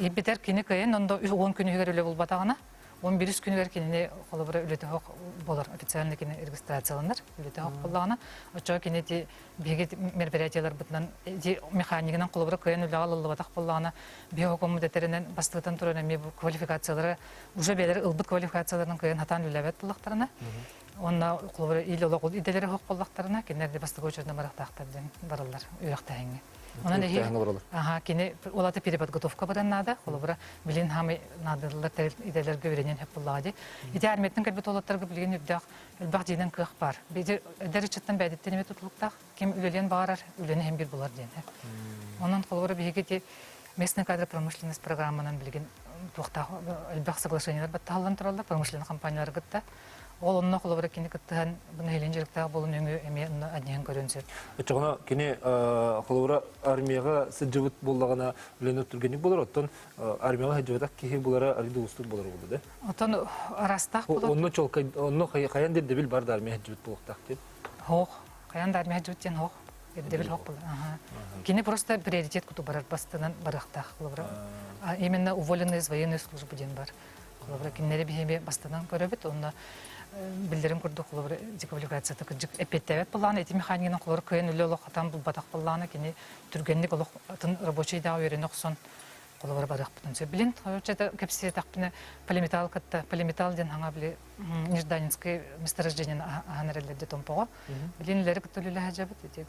Эбэтэр кини кыайан онно 10 күн иһигэр үлэ булбатаҕына 11 күнүгэр кинини холобура үлэтэ суох буолар, официально кини регистрацияланар, үлэтэ суох буоллаҕына, оччоҕо кини ити биһиги мероприятиеларбытынан ити механикынан холобура кыайан үлэҕэ ылыллыбатах буоллаҕына, биһиги хокуоммут этэринэн бастакытан туран эмиэ бу квалификациялара уже бэйэлэрэ ылбыт квалификацияларынан кыайан сатаан үлэлээбэт буоллахтарына, уонна холобура ил олох идэлэрэ суох буоллахтарына, кинилэр бастакы очередынан барыахтаахтар диэн бараллар үөрэхтээһиҥҥэ. Онон эһи аха кини улата переподготовка баран наада. Холобура билин хамай наадалар идэлэргэ үөрэнэн хөп буллаҕа дии. Ити армияттан кэлбит уолаттарга билигин үрдээх элбэх дьиэнэн кыах баар. Биди эдэр ыччаттан бэйдиттэн эмэ тутулуктаах ким үлэлиэн баҕарар үлэни һин бир булар диэн. Онон холобура биһиги ити местный кадр промышленность программанан билигин туохтаах элбэх соглашениелар баттаһаллан тураллар промышленный компаниялары кытта. Ол онно холобура кини кыттыһан бу нэһилиэн дьарыктаах буолун өҥү эмиэ онно анньыһан көрүөн сөп. Оччоҕуна кини холобура армияҕа сылдьыбыт буоллаҕына үлэни түргэнник буолар, оттон армияҕа сылдьыбатах киһи булара арыый да уустук буолар буолла да. Оттон араастаах буолар. Онно чолкай онно хайан да ирдэбил бар да армия сылдьыбыт буолуохтаах диэн. Хоох. Хайан да армия сылдьыбыт диэн хоох. Ирдэбил хоох буолар. Кини просто приоритет куту барар бастынан барыахтаах холобура. Именно уволенные из военной службы диэн бар. Холобура, кинилэри биһиги бастанан көрөбүт, онно биллэрин курдук холобура деквалификацията кырдьык эппиэттээбэт буоллаҕына, ити механиканан холобура кыайан үлэ олох хатан булбатах буоллаҕына, кини түргэнник олох атын рабочайдаах үөрэнэ охсон холобура барыахпытын сөп. Билин чата кэпсиэтэхпинэ полиметалл кытта полиметалл диэн хаҥа били Нежданинскай месторождение аһан эрэллэр де Томпоҕо. Билин үлэри кытта үлэлэһэ дьабыт ити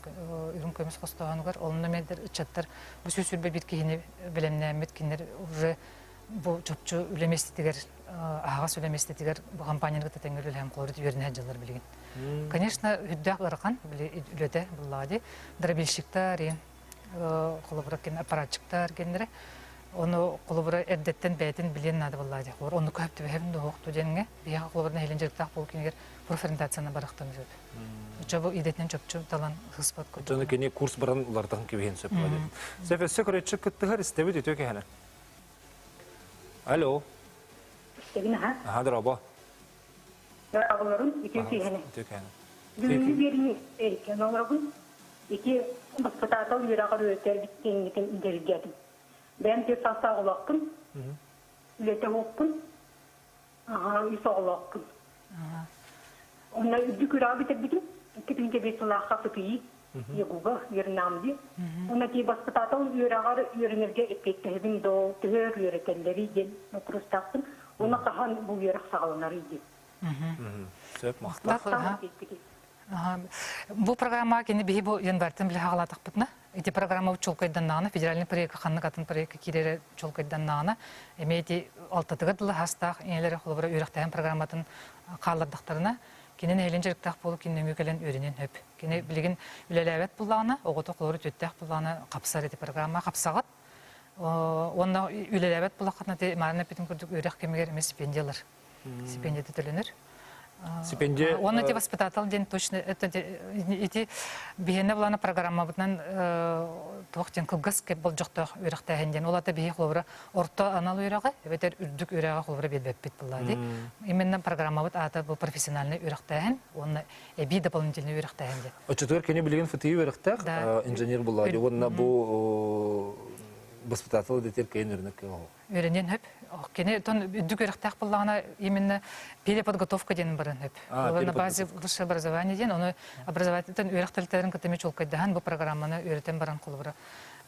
үрүҥ көмүс хостооһунугар онно медер ыччаттар бу 121 киһини бэлэмнээммит кинилэр уже бу чопчу үлэ миэстэтигэр аһаҕас үлэ миэстэтигэр бу компанияны кытта тэҥҥэ үлэлэһэн холобур үөрэнэ сылдьаллар билигин. Конечно, үрдээх ыарахан били үлэтэ буллаҕа дии. Дробильщиктар, холобура кин аппаратчиктар геннere ону холобура эрдэттэн бэйэтин билиэн наада буоллаҕа дии. Холобур оннук көһөп түбэһэбин да суох диэҥҥэ биһиэхэ холобур нэһилиэн дьарыктаах буолуу кинигэр профориентацияны барахтан сөп. Оччо бу идэтинэн чопчу талан сыспат курдук. Дьону кини курс баран улартан кэбиһэн сөп. Сөп өссө көрөччү кыттыһар истэбит үтүө кэһэнэ. Алло. Истэбин аха. Аха, дорообо. Дорооболорун, үтүө киэһэни. Үтүө киэһэни. Бүгүҥҥү биэриини эриккен олоробун. Ити баспытаатал үөрэҕэр үөрэтэр киэҥҥитин интэригиэтим. Бэйэм түөрт саастаах оҕолоохпун. Үлэтэ уоппун. Аха, үс оҕолоохпун. Онно үрдүк үөрэҕи бүтэрбитим. 2005 сылаахха ФПИ Егуга үөрэнэҕим дии. Уонна тии баспытаатал үөрэҕэр үөрэнэргэ эппиэттэһэбин доо, төһө үөрэтэллэрий диэн боппуруостаахпын. Уонна хаһан бу үөрэх саҕаланарый диэн. Сөп, махтал. Бу программа кини биһи бу январьтан билэ хаалаатахпытына, ити программа чуолкайданнаҕына, федеральный проекка ханнык атын проекка киирэрэ чуолкайданнаҕына, эмиэ ити алтатыгар дылы хастаах ийэлэрэ холобура үөрэхтээһин программатын хааллардахтарына, Кини нэһилиэн дьарыктаах буолуп кини нөҥүө кэлэн үөрэнэн хөп. Кини билигин үлэлээбэт буллаҕына, оҕото холору түөттээх буллаҕына хапсар ити программа хапсаҕыт. Уонна үлэлээбэт буллаххытына ти мааны эппитин курдук үөрэх кэмигэр эмиэ стипендиялар. Стипендията төлөнөр. Стипендия Уонна ити воспитатель диэн точно это ити биһиэнэ булана программабытынан туох диэн кылгас кэп болдьохтоох үөрэхтээһин диэн. Ол ата биһи холобура орто анал үөрэҕи эбэтэр үрдүк үөрэҕи холобура биэрбэппит буоллаа дии. Именно программабыт аата бу профессиональный үөрэхтээһин уонна эбии дополнительный үөрэхтээһин диэн. Оччотугар кини билигин ФТИ үөрэхтээх инженер буоллаа дии уонна бу воспитатель дэтэр кэйин үрүнэ кыаҕа. Үөрэниэн хөп. Кини тон үрдүк үөрэхтээх буоллаҕына именно переподготовка диэн баран хөп. На базе высшее образование диэн, ону образовательтан үөрэх тэрилтэлэрин кытта эмиэ чуолкайдаһан бу программаны үөрэтэн баран холобура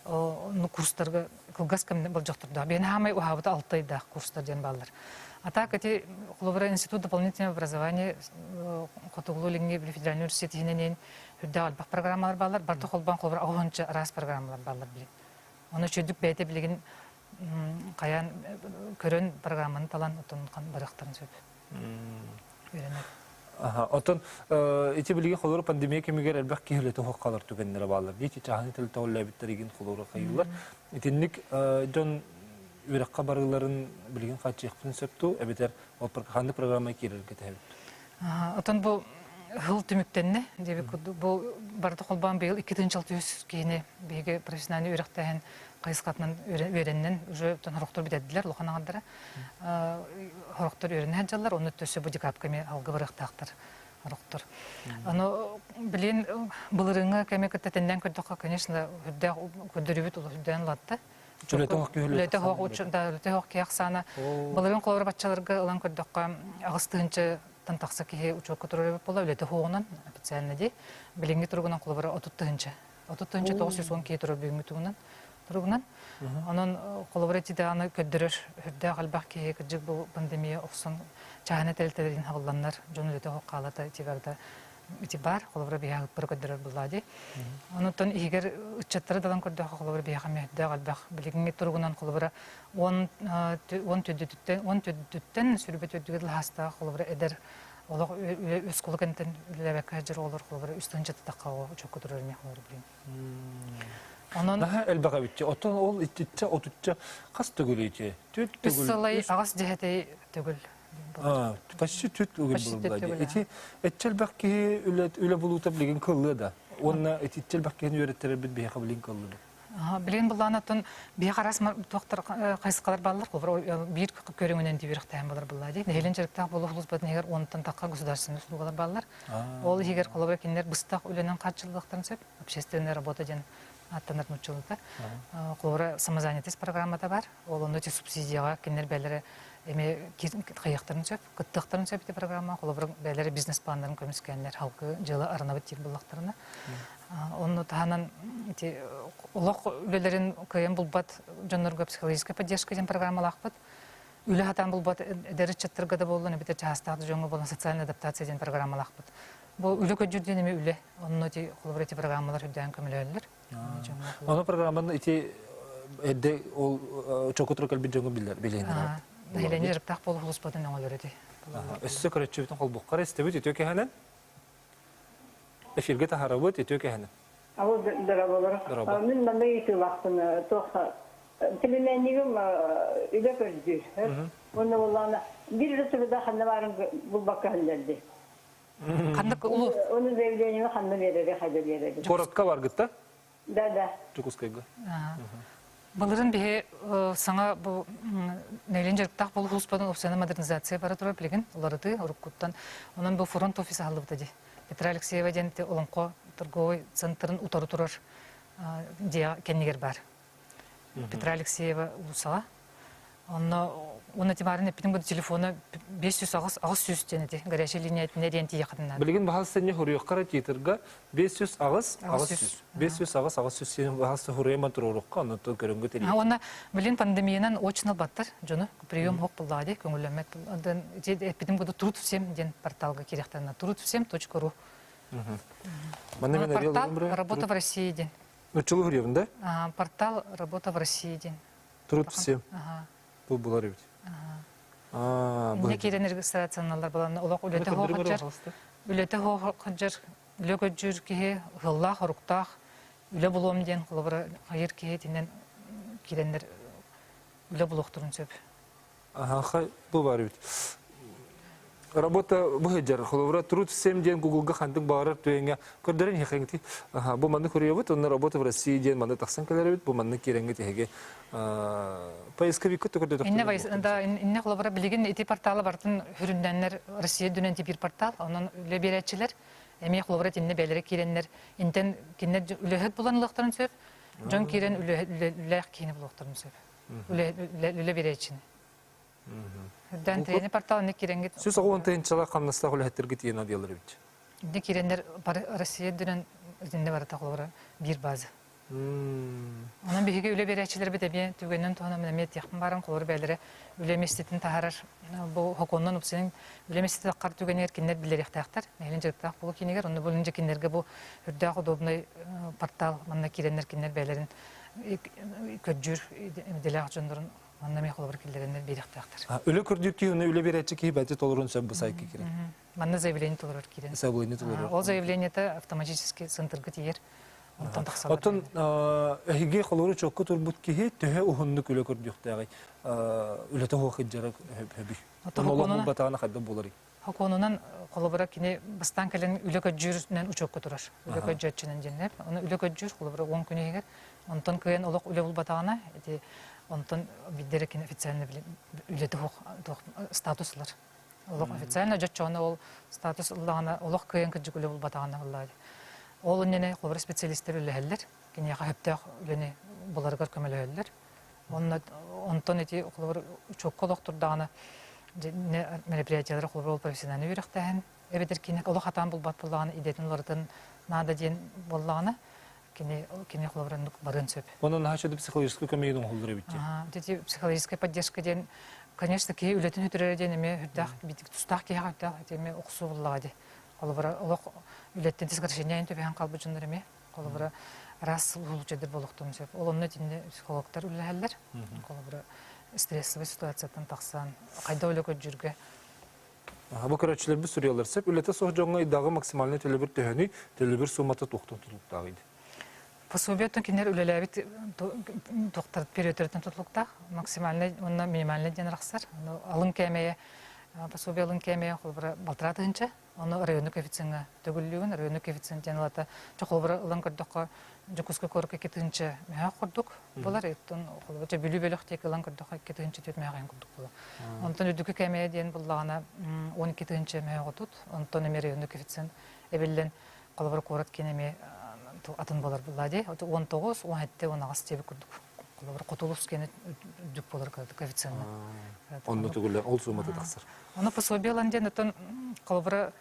ну курстарга кылгас кэмнэ болдьохтордоох. Биһиэнэ хаамай уһаабыта алта ыйдаах курстар диэн бааллар. А так эти холобура институт дополнительного образования Хотугулуу-Илиҥҥи федеральный университет иһинэн үрдээх элбэх программалар бааллар. Барыта холбоон холобура оҕончо араас программалар бааллар билин. Ону үчүгдүк бэйэтэ билигин хайаан көрөн программаны талан отон барыахтарын сөп. Үөрэнэр. Оттон ити билигин холобура пандемия кэмигэр элбэх киһи үлэтэ суох хаалар түгэннэрэ бааллар. Дии чааһынай тэрилтэ үлэлээбиттэригин холобура хайыылар. Итинник дьон үөрэххэ барыыларын билигин хааччыйыахпытын сөп дуу, эбэтэр ол ханнык программа киирэргэ тэһэбит? Оттон бу Хыл түмүктэннэ диэбит курдук бу барыта холбоон быйыл 2600 киһини биһиги профессиональный үөрэхтээһин хайысхатынан үөрэннэн уже хорохтор бүтэрдилэр улахан аҥардара хорохтор үөрэнэ сылдьаллар онно өссө бу декабрьга эмиэ алга барыахтаахтар хорохтор ону билин былырыыҥҥы кэми кытта тэннэн көрдөххө конечно үрдээх көрдөрүүбүт үрдээн улаатта Үлэтэ суох үлэтэ суох киһи ахсаана былырыын холобура баччаларга ылан көрдөххө 8 тыһыынча тан тахса киһи учуокка турар эбит буолла үлэтэ суоҕунан официально дии билиҥҥи туругунан холобура 30 тыһыынча 30 910 киһи турар бүгүҥҥү тугунан туругунан онон холобура ити даҕаны көрдөрөр үрдээх элбэх киһи кырдьык бу пандемия охсон чааһынай тэрилтэлэрин хабылланнар дьон үлэтэ суох хаалата ити барыта ити баар холобура биһиэхэ ыппары көрдөрөр буллаа дии онуттан иһигэр ыччаттары далан көрдөххө холобура биһиэхэ мүһүрдээх элбэх билиҥҥи туругунан холобура 10 төрдүтүттэн 10 төрдүттэн 24 төрдүгэр лаһаастаах холобура эдэр олох оскуола кэнниттэн үлэлээбэккэ сылдьар оҕолор холобура 3 тыһыынча тахха учуокка турар эмиэ холобура билигин онон Наһаа элбэх эбитчи. Оттон ол иччиччэ отучча хас төгүл ити? Түт үс төгүл. сылай аҕыс дьэһэтэй төгүл Почти түт төгүл Почти булла. түт төгүл, Ити эччэл киһи үлэ үлэ булуута билигин кыллы да. Уонна ити иччэл киһини үөрэттербит биһиэхэ билигин кыллы да. Билигин буллаанаттан биһи харас туохтар хайысхалар баллар холобура биир көрүҥүнэн дибирэхтээн балар буллаа дии. Нэһилиэн дьарыктаах буолуу хулуспатын иһигэр 10-тан тахха государственный услугалар баллар. Ол иһигэр холобура кинилэр быстах үлэнэн хааччыллыахтарын сөп. Общественная работа диэн аттанар нуччалыта. Холобура самозанятость программата бар. Ол онно ити субсидияға кинилэр бээлэрэ эми хайыахтарын сөп, кыттыахтарын сөп ити программа. Холобура бээлэрэ бизнес-планнарын көмүскээннэр халкы дьыала арынабыт диир буллахтарына. Онну таһынан ити олох үлэлэрин кыайан булбат дьоннорго психологическая поддержка диэн программалаахпыт. Үлэ хатаан булбат эдэр ыччаттарга да буоллун, эбэтэр чаастаах да дьоҥҥо буолан социальная адаптация диэн программалаахпыт. Бу үлэ көдьүр диэн эми үлэ. Онно ити холобура ити программалар үрдээн көмөлөһөллөр. Ону программаны ити эдде ол чокутура кэлбит дьоҥҥо биллэр билиһиннэр. Нэһилиэнньэ дьарыктаах буолуу хулуспатын өҥөлөрө ити. Өссө көрөччүбүтүн холбуккар истэбит үтүө кэһэнэн. Эфирге таһарабыт үтүө кэһэнэн. Алло, дораболор. Дорообо. Мин манна ыйытыылаахпын туох племяннигим үлэ көрдүүр. Уонна буоллаҕына биир да сылыда ханна баарын булбакка иһэллэрди. Ханнык улуу Оны заявлениены ханна биэрери, хайда биэрери. Куоракка баргытта? Да, да. Дьокуускайга. Былырын биһи саҥа бу нэһилиэн дьарыктаах буолуу хулуспатын официальная модернизация бара турар билигин уларытыы уруккуттан. Онон бу фронт офис аһыллыбыта дии. Петра Алексеева диэн Олоҥхо торговый центрын утары турар дьиэ кэннигэр бар. Петра Алексеева уулуссаҕа. Онно уонна тимарын эппитин бу телефона 500 800 диэн эти горячая линия этинэ диэн тиийэххитин Билигин баһал сенне хуруйуккара тиитырга 500 8 800 500 8 800 сен баһал хуруйаман турурукка онно то көрөнгө тели. Уонна билин пандемиянан очно баттар жону прием хоқ буллаа ди көңүллэммэт эппитин буду труд всем диэн порталга кириэхтэринэ трудвсем.ру. Манна мен Портал работа в России диэн. Нуччулу хуруйабын да? Портал работа в России диэн. Труд всем. Бу булар эбит. Инне киирэн регистрациялар балан олох үлэтэ хооходжар үлэтэ хооходжар үлэ көдьүүр киһи ыһыллаах оруктаах үлэ булуом диэн холобура хайыр киһи итинэн киирэннэр үлэ булуохтурун сөп. Аха, бу бар эбит. Работа быһыдьар, холобура труд всем диэн Гуглга хантык баарар түөҥҥэ көрдөрөн иһэхэҥти. Аха, бу манны көрүөбүт, онно работа в России диэн манны тахсан кэлэрбит, бу манны киирэҥҥэ тиһиги поисковикка төкөрдөтөх. Инне да инне холобура билигин ити порталы бартын хүрүннэннер Россия дүнэн типир портал, онон үлэ биэрээччилэр эмиэ холобура тинне бээлэри киирэннэр интен киннер үлэһит булан ылыахтарын сөп, дьон киирэн үлээх киини булуохтарын сөп. Үлэ биэрээччини. Үрдэн трени портал инне киирэнгит. 190 тыһыынчалаах хамнастаах үлэһиттерге тиийэн адыялар эбит. Инне киирэннер Россия дүнэн итинне барыта холобура биир база. Онон биһиги үлэ биэрээччилэрбит эмиэ түгэнинэн туһанан эмиэ тиэхпин баран холобур бээлэрэ үлэ миэстэтин таһаарар бу хокуоннан упсайын үлэ миэстэтин таххар түгэнигэр кинилэр билэриэхтээхтэр. Нэһилиэн дьарыктаах буолуу киинигэр онно бу кинилэргэ бу үрдээх удобный портал манна киирэннэр кинилэр бээлэрин көрдүүр идэлээх дьоннорун манна эмиэ холобур киллэрэннэр биэриэхтээхтэр. Үлэ көрдүүр киһи, үлэ биэрээччи киһи бэйэтэ толорун сөп бу сайка киирэн. Манна заявление толорор киирэн. Заявление толорор. Ол заявлениета автоматически центрга тиийэр. Онтон тахсалар. Оттон эһиги холору чокку турбут киһи төһө уһуннук үлэ көрдүөхтээҕий? Үлэтэ хуох иджара хөбүй. Оттон олох булбатаҕына хайда буоларый? Хокуонунан холобура кини бастаан кэлэн үлэ көдьүүрүнэн учуокка турар. Үлэ көдьөөччүнэн диэннэр. Ону үлэ көдьүүр холобура 10 күн иһигэр. Онтон кыайан олох үлэ булбатаҕына ити онтон биддere кини официально үлэтэ суох статус ылар. Олох официально дьоччоҕуна ол статус ыллаҕына олох кыайан кырдьык үлэ булбатаҕына ыллаҕа. Ол иннинэ холобура специалистэр үлэлэһэллэр. Киниэхэ сөптөөх үлэни буларыгар көмөлөһөллөр. Онно онтон ити холобур учуокка олох турдаҕына мероприятиелары холобур ол профессиональный үөрэхтээһин эбэтэр кини олох хатаан булбат буоллаҕына идэтин уларытан наада диэн буоллаҕына кини кини холобур оннук барыан сөп. Онон наһаа үчүгэй психологическай көмөйүн оҥоһуллар эбит дии. Ити психологическая поддержка диэн конечно киһи үлэтин үтүрэрэ диэн эмиэ үрдээх тустаах киһиэхэ үрдээх ити эмиэ охсуу буллаҕа дии. Холобура олох үлэттэн сокращение түбэһэн хаалбыт дьоннор эмиэ Холобура, араас случайдар буолуохтарын сөп. Ол онно итиннэ психологтар үлэлэһэллэр. Холобура, стрессовый ситуацияттан тахсан, хайда үлэ көрдүүргэ. Бу көрөөччүлэрбит суруйаллар сөп. Үлэтэ суох дьоҥҥо ыйдааҕы максимальнай төлөбүр төһөнүй, төлөбүр суумата туохтан тутулуктааҕый? Пособиеттан кинилэр үлэлээбит туохтар периодтарыттан тутулуктаах. Максимальнай уонна минимальнай диэн арахсар. Алын кээмэйэ, пособие алын кээмэйэ холобура балтараа тыһыынча. Ону районный коэффициеҥҥа төгүллүүгүн, районный коэффициент диэн ылата чохолбура ылан көрдөххө, Дьокуускай куоракка 2 тыһыынча мөһөөх курдук буолар. Оттон холобура Бүлүү бөлөх диэки ылан көрдөххө 2 тыһыынча 4 мөһөөх курдук буолар. Онтон үрдүкү кээмэйэ диэн буллаҕына 12 тыһыынча мөһөөх отут. Онтон эмиэ районный коэффициент эбиллэн холобура куорат киэнэ эмиэ атын буолар буллаа дии. 19, 17, 18 диэбит курдук. Холобура Хотулус киэнэ үрдүк буолар коэффициенна. Онно түгүлэ ол суумата тахсар. Ону пособие ылан диэн оттон холобура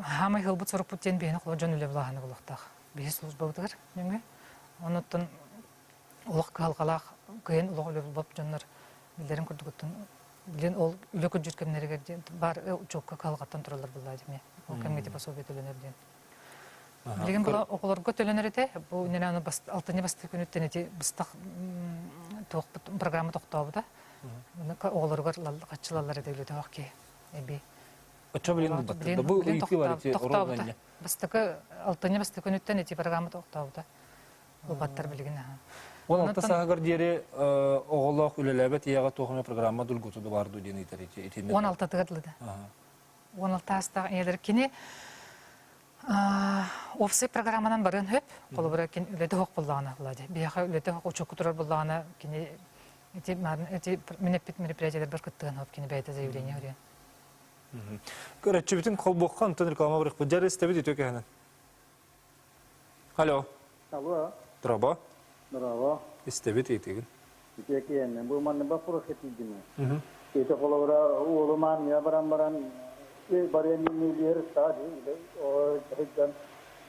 хаамай ылбыт сорукпут диэн биһини холобура дьон үлэ былааһына буолуохтаах. Биһи службабытыгар нөҥүө. Онуттан олох кыһалҕалаах кыайан олох үлэ булбат дьоннор билэрин курдугуттан билин ол үлэ көрдүүр кэмнэригэр диэн баар учуокка кыһалҕаттан тураллар буллаа димэ. Ол кэмҥэ типа пособие төлөнөр диэн. Билигин була оҕолорго төлөнөр этэ. Бу нэлээн алтынньы бастакы күнүттэн ити быстах туохпут программа тохтообута. Оҕолоругар хаччылаллар этэ үлэтэ киһи эби. Оччо билин булбаттар. Бу ыйытыы бар ити тохтообута. Бастакы алтынньы бастакы күнүттэн ити программа тохтообута. Булбаттар билигин. 16 сааһыгар диэри оҕолоох үлэлээбэт ийэҕэ туох эмэ программа дулгуту да бар дуу диэн ыйтар ити. 16-тыгар дылыда. 16 саастаах ийэлэр кини Офсай программанан барыан сөп. Холобура, кини үлэтэ суох буоллаҕына, Влади. Биһиэхэ үлэтэ суох учуокка турар буоллаҕына, кини ити ити мин эппит мероприятиеларбар кыттыан сөп, кини бэйэтэ заявление өрүөн. Көрөччүбүтүн холбуохха, онтон реклама барыахпыт. Дьэр истэбит үтүө кэһэнэн. Алло. Алло. Дорообо. Дорообо. Истэбит ыйытыгын. Үтүө киһинэн. Бу манна вопрос этийдим. Ити холобура уолум армия баран баран барыан иннилиэр ыстаа дьон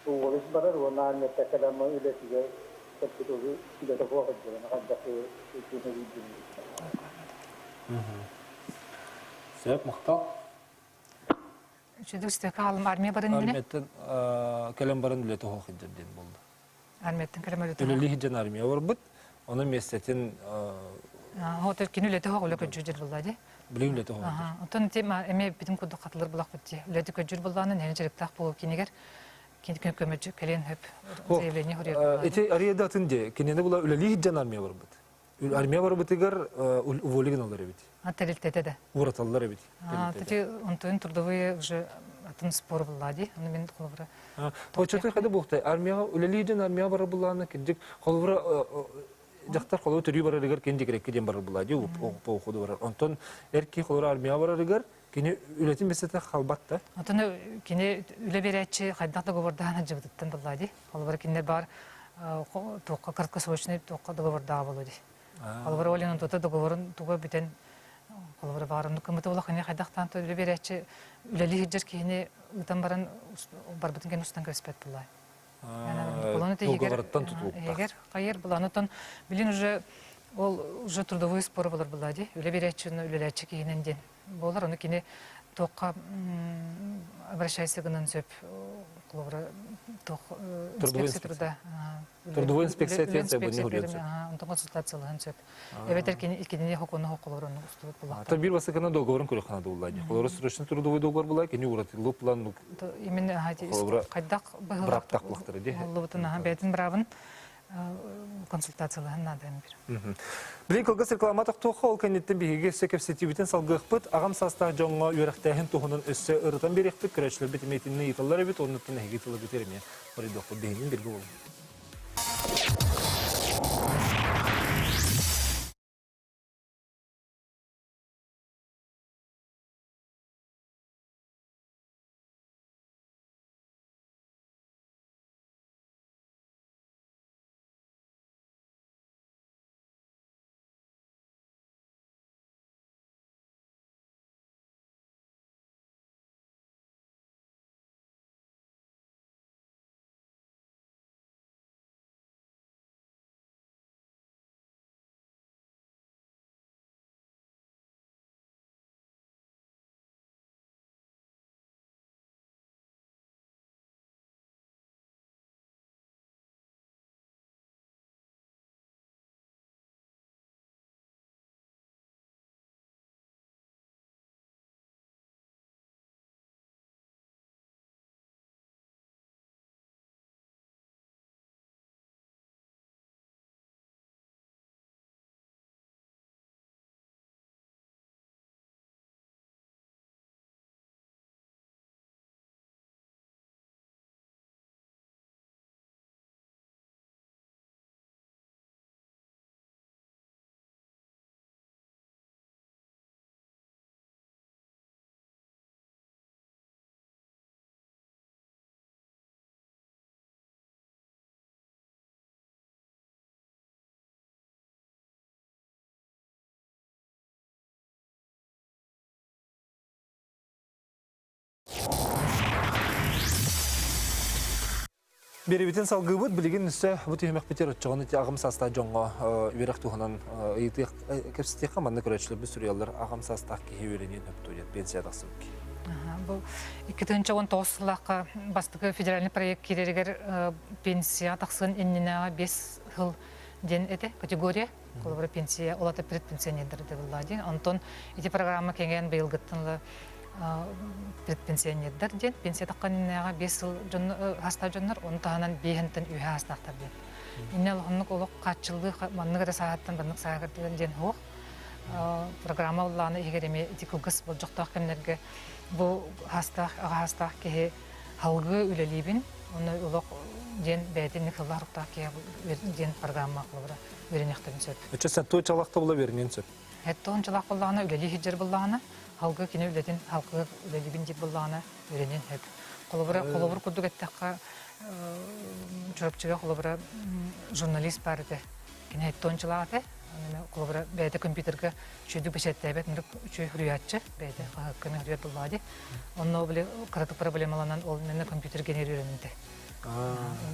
уолус барар уонна армията кэлэн үлэтигэр кэлбит үлэтэ суох сылдьар хайдах Сөп, махтал. Үчүгэй үстүөкэ хаалым армия барын иннинэ. Армияттан кэлэн баран үлэтэ суох сылдьар диэн буолла. Армияттан кэлэн үлэтэ. Үлэлии сылдьан армия барбыт. Онон миэстэтин Хотел кини үлэтэ суох үлэ көдьүүр буолла дии. Билим үлэтэ суох. Онтон ити эмиэ битим курдук хатылыр булахпыт дии. Үлэтэ көдьүүр буоллаҕына нэһилиэнньэ дьарыктаах буолуу кинигэр кини көмөчү кэлиэн хөп заявление хуруйар. Ити арыйда атын дии. Кинини була үлэлии сылдьан армия барбыт. Армия барбытыгар уволигин алар эбит. Тэрилтэтэ да. Ураталлар эбит. Тати онтон трудовые уже атын спор булла ди. Аны мен холобура. Очотой хада буохтай армияга үлэлииден армияга барар буллаана кирдик холобура дьахтар холобура төрүү барарыгар кин декрекке диэн барар булла ди уходу барар. Онтон эр киһи холобура армияга барарыгар кини үлэтин бесете халбат да. Онтон кини үлэ берээччи хайдах договордаан дьыбытыттан булла ди. Холобура кинилэр бар туохха краткосрочный туохха договордаах болу ди. Холобура Олин тута договорун туга бүтэн холобура баарыннык кымыты улаханы хайдахтаан үлэ берээччи үлэлии сылдьар киһини ыытан баран барбытын кэннэ устан кэбиспэт буллай. Договорыттан тутулуктаах. Эгер хайыр булан отон билин уже ол уже трудовой спор болар булла ди. Үлэ берээччини үлэлээччи киһинен диэн буолар. Ону кини туохха обращайся гынан сөп холобура туох инспекция труда Трудовой инспекция диэн бу не сөп. Онтон консультациялаһын сөп. Эбэтэр кини кинини хокуну хоколор онну устубут буллахтар. Та бир басыкана договорын көрөхана дуулла. Холобура срочно трудовой договор була, кини уратылы план именно хайдах быраптак булахтар ди. Боллубутун аха бэйтин бравын. Консультациялаһын наада бир. Билин кылгас реклама тохтуохха, ол кэнниттэн биһиги өссө кэпсэтиибитин салгыахпыт, аҕам саастаах дьоҥҥо үөрэхтээһин туһунан өссө ырытан биэриэхпит, көрөөччүлэрбит эмиэ ыйыталлар эбит, оннуттан эһиги тылы бүтэр эмиэ хоруйдуохпут биһигин биргэ буолуҥ. Биэрибитин салгыыбыт билигин өссө бу түһүмэхпитигэр оччоҕуна ити аҕам саастаах дьоҥҥо үөрэх туһунан ыйытыах кэпсэтиэххэ манна көрөөччүлэрбит суруйаллар аҕам саастаах киһи үөрэниэн сөп дуо диэн пенсия тахсыбыт киһи. Бу 2019 сыллаахха бастакы федеральный проект киирэригэр пенсия тахсыан иннинээҕи 5 сыл диэн этэ категория. Холобура пенсия олата предпенсионердары дебылла диэн. Онтон ити программа кэҥээн быйылгыттан предпенсионердар диэн пенсия таххан иннээҕи 5 сыл дьон хастаах дьоннор, ону таһынан биэһинтэн үһэ хастаахтар диэн. Инне олохоннук олох хааччыллыы маннык эрэ сааһыттан баннык сааһыгар диэн суох. Программа уллааны иһигэр эмиэ ити кылгас болдьохтоох кэмнэргэ бу хастаах аҕа хастаах киһи халгыы үлэлиибин, онно олох диэн бэйэтин хыллаах руктаах киһи диэн программа холобура үөрэниэхтэрин сөп. Өчө сәттуо чалахта була үөрэниэн сөп. Хэттуон чалах боллаҕына үлэлии сылдьар боллаҕына, халгы кини үлэтин халгы үлэлиибин диир боллаҕына үөрэниэн сөп. Холобура, холобур курдук эттэххэ, Чурапчыга холобура журналист баар этэ. Кини хэттуон чалаах этэ. Холобура бэйэтэ компьютерга үчүгэйдик бэчээттээбэт, үчүгэй суруйааччы, бэйэтэ хаһыакка суруйар буоллаҕа дии. Онно били кыратык проблемаланан ол мэнэ компьютер генерир үөрэммитэ.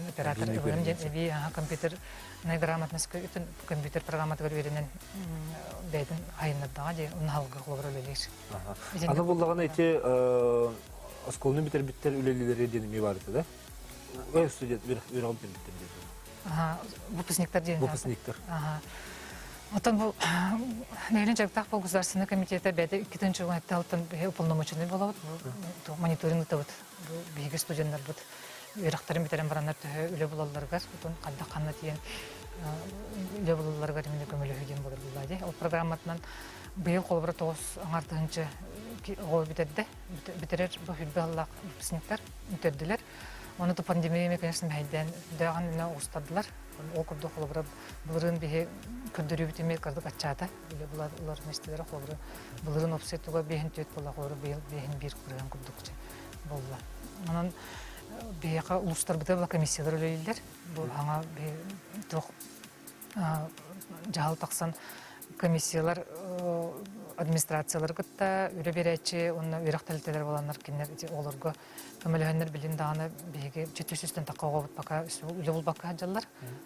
Оператор ылыам диэн эбии компьютернай грамотность компьютер программатыгар үөрэнэн бэйэтин хайыннардаҕа дии, онно халга холобура үлэлиир. Аны буллаҕына ити оскуоланы бүтэрбиттэр үлэлиилэри диэн эмиэ баар этэ да? Ой, студент үөрэҕин бүтэрбиттэр диэн. Выпускниктар диэн. Выпускниктар. Оттон бу нэһилиэн дьарыктаах буол государственный комитета бэйэтэ иккитин чугунатталтан уполномоченный буолабыт, мониторинг ыытабыт. Бу биһиги студеннарбыт үөрэхтэрин бүтэрэн бараннар төһө үлэ булалларыгар, отон ханна ханна тиийэн үлэ булалларыгар именно көмөлөһүү диэн буолар буолла дии. Ол программатынан быйыл холобура тоҕус аҥар тыһыынча оҕо бүтэрдэ. Бүтэрэр бу хүрбэ аллаах выпускниктар бүтэрдилэр. Оны то пандемия конечно мэһэйдээн дөҕөн эмэ оҕустардылар. Ол курдук холобура былырыын биһи көрдөрүүбүт эмиэ кырдык аччаата. Үлэ булар улар миэстэлэрэ холобура былырыын опсай туга биэһин түөрт буолла холобура быйыл биэһин биир кырыан курдук буолла. Онон биһиэхэ улуустарбытыгар була комиссиялар үлэлииллэр. Бу хаҥа туох дьаһал тахсан комиссиялар администрациялары кытта үлэ биэрээччи уонна үөрэх тэрилтэлэр буоланнар кинилэр ити оҕолорго көмөлөһөннөр билин даҕаны биһиги четүс үстэн тахха оҕобут пока үлэ булбакка сылдьаллар.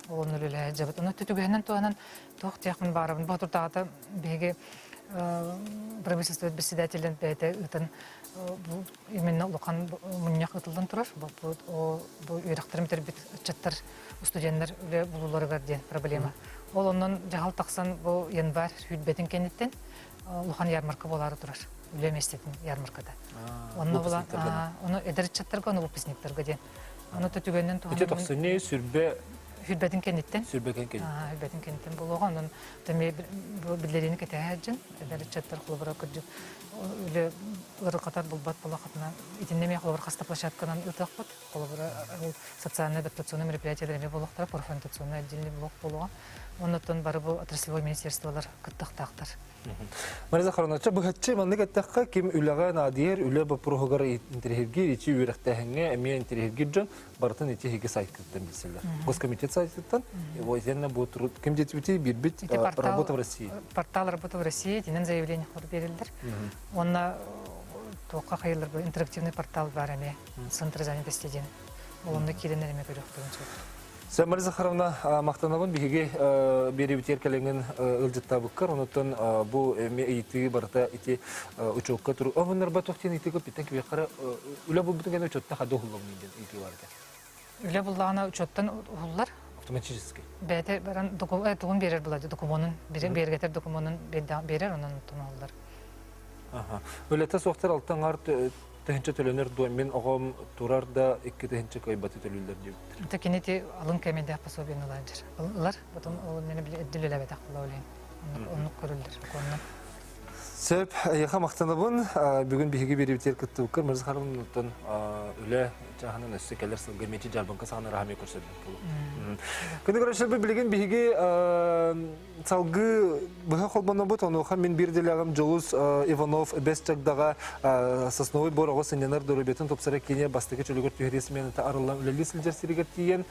Ол онно үлэлэһэ сылдьабыт. Онно түтүгэһинэн туһанан туох диэхпин баарабын. Бу турдаҕата биһиги правительство председателин бэйэтэ ыытан бу именно улахан мунньах ыытыллан турар. Бу бу үөрэхтэрин бүтэрбит ыччаттар студеннар үлэ булууларыгар диэн проблема. Ол онон дьаһал тахсан бу январь сүүрбэтин кэнниттэн улахан ярмарка буолаары турар. Үлэ миэстэтин ярмарката. Онно була ону эдэр ыччаттарга, ону выпускниктарга диэн. Ону түгэннэн туһанан. Ити тохсунньу сүрбэ Хүрбэтин кэнниттэн. Сүрбэтин кэнниттэн. Хүрбэтин кэнниттэн буолуоҕа. Онон тэми биллэриини кэтэһэ эдэр ыччаттар холобура кырдьык үлэ ырыкатар булбат буолахатына итиннэ эмиэ холобура хаста площадканан ыытыахпыт. Холобура социальный адаптационный мероприятиялар эмиэ буолуохтара, профориентационный отдельный блок буолуоҕа. Оннуттан бары бу отраслевой министерстволар кыттыахтаахтар. Мария Захаровна, быһаччы маннык эттэххэ, ким үлэҕэ наадыйар, үлэ боппуруоһугар интэриэһиргиир, ичи үөрэхтээһиҥҥэ эмиэ интэриэһиргиир дьон барытын ити эһиги сайтыттан билсэллэр. Госкомитет сайтыттан, итиэннэ бу ким диэтибитий биирбит Работа в России. Портал Работа в России итинэн заявление хор берилдер. Онно туохха хайылар бу интерактивный портал бар эмиэ Центр занятости диэн. Ол онно киирэн эмиэ көрүөхтэрин сөп. Мария Захаровна, махтанабын биһиги биэрибитигэр кэлэҥҥин ыалдьыттаабыккар, онуттан бу эмиэ ыйытыы барыта ити учуокка тур. Оһуннарба туох диэн ыйытыы көппүттэн кибиэххэ үлэ булбутун кэннэ учуоттан хада уһуллабын диэн ыйытыы бар этэ. Үлэ буллаҕына учуоттан уһуллар. Автоматически. Бэйэтэ баран тугун биэрэр була докумуонун бэргэтэр докумуонун биэрэр онон уһуллар. Үлэтэ суохтар алтан аҥаар тыһыынча төлөнөр дуо мин оҕом турар да 2 тыһыынча кыайбаты төлүүллэр диэбиттэр. Это кини ти алын кэмэдээх пособиены ылар. Ылар, потом ол мени били эддил үлэбэтэх була олейн. Оннук көрүллэр. Оннук. Сөп, эйиэхэ махтанабын. Бүгүн биһиги биэрибитигэр кыттыбыккар Мырза Харымнуттан үлэ чааһынан өссө кэлэр сылга мечи дьаарбаҥка саҕана раһамия көрсөрбүт буолу. Күнү көрөшөрбүт билигин биһиги салгыы быһа холбонобут, онуоха мин биир дэлэҕим Дьулус Иванов Бэс Чагдаҕа Сосновый бор оҕо сынньанар доруобуйатын тупсара киинэ бастакы чөлүгэр түһэрии смената арыллан үлэлии сылдьар сиригэр тиийэн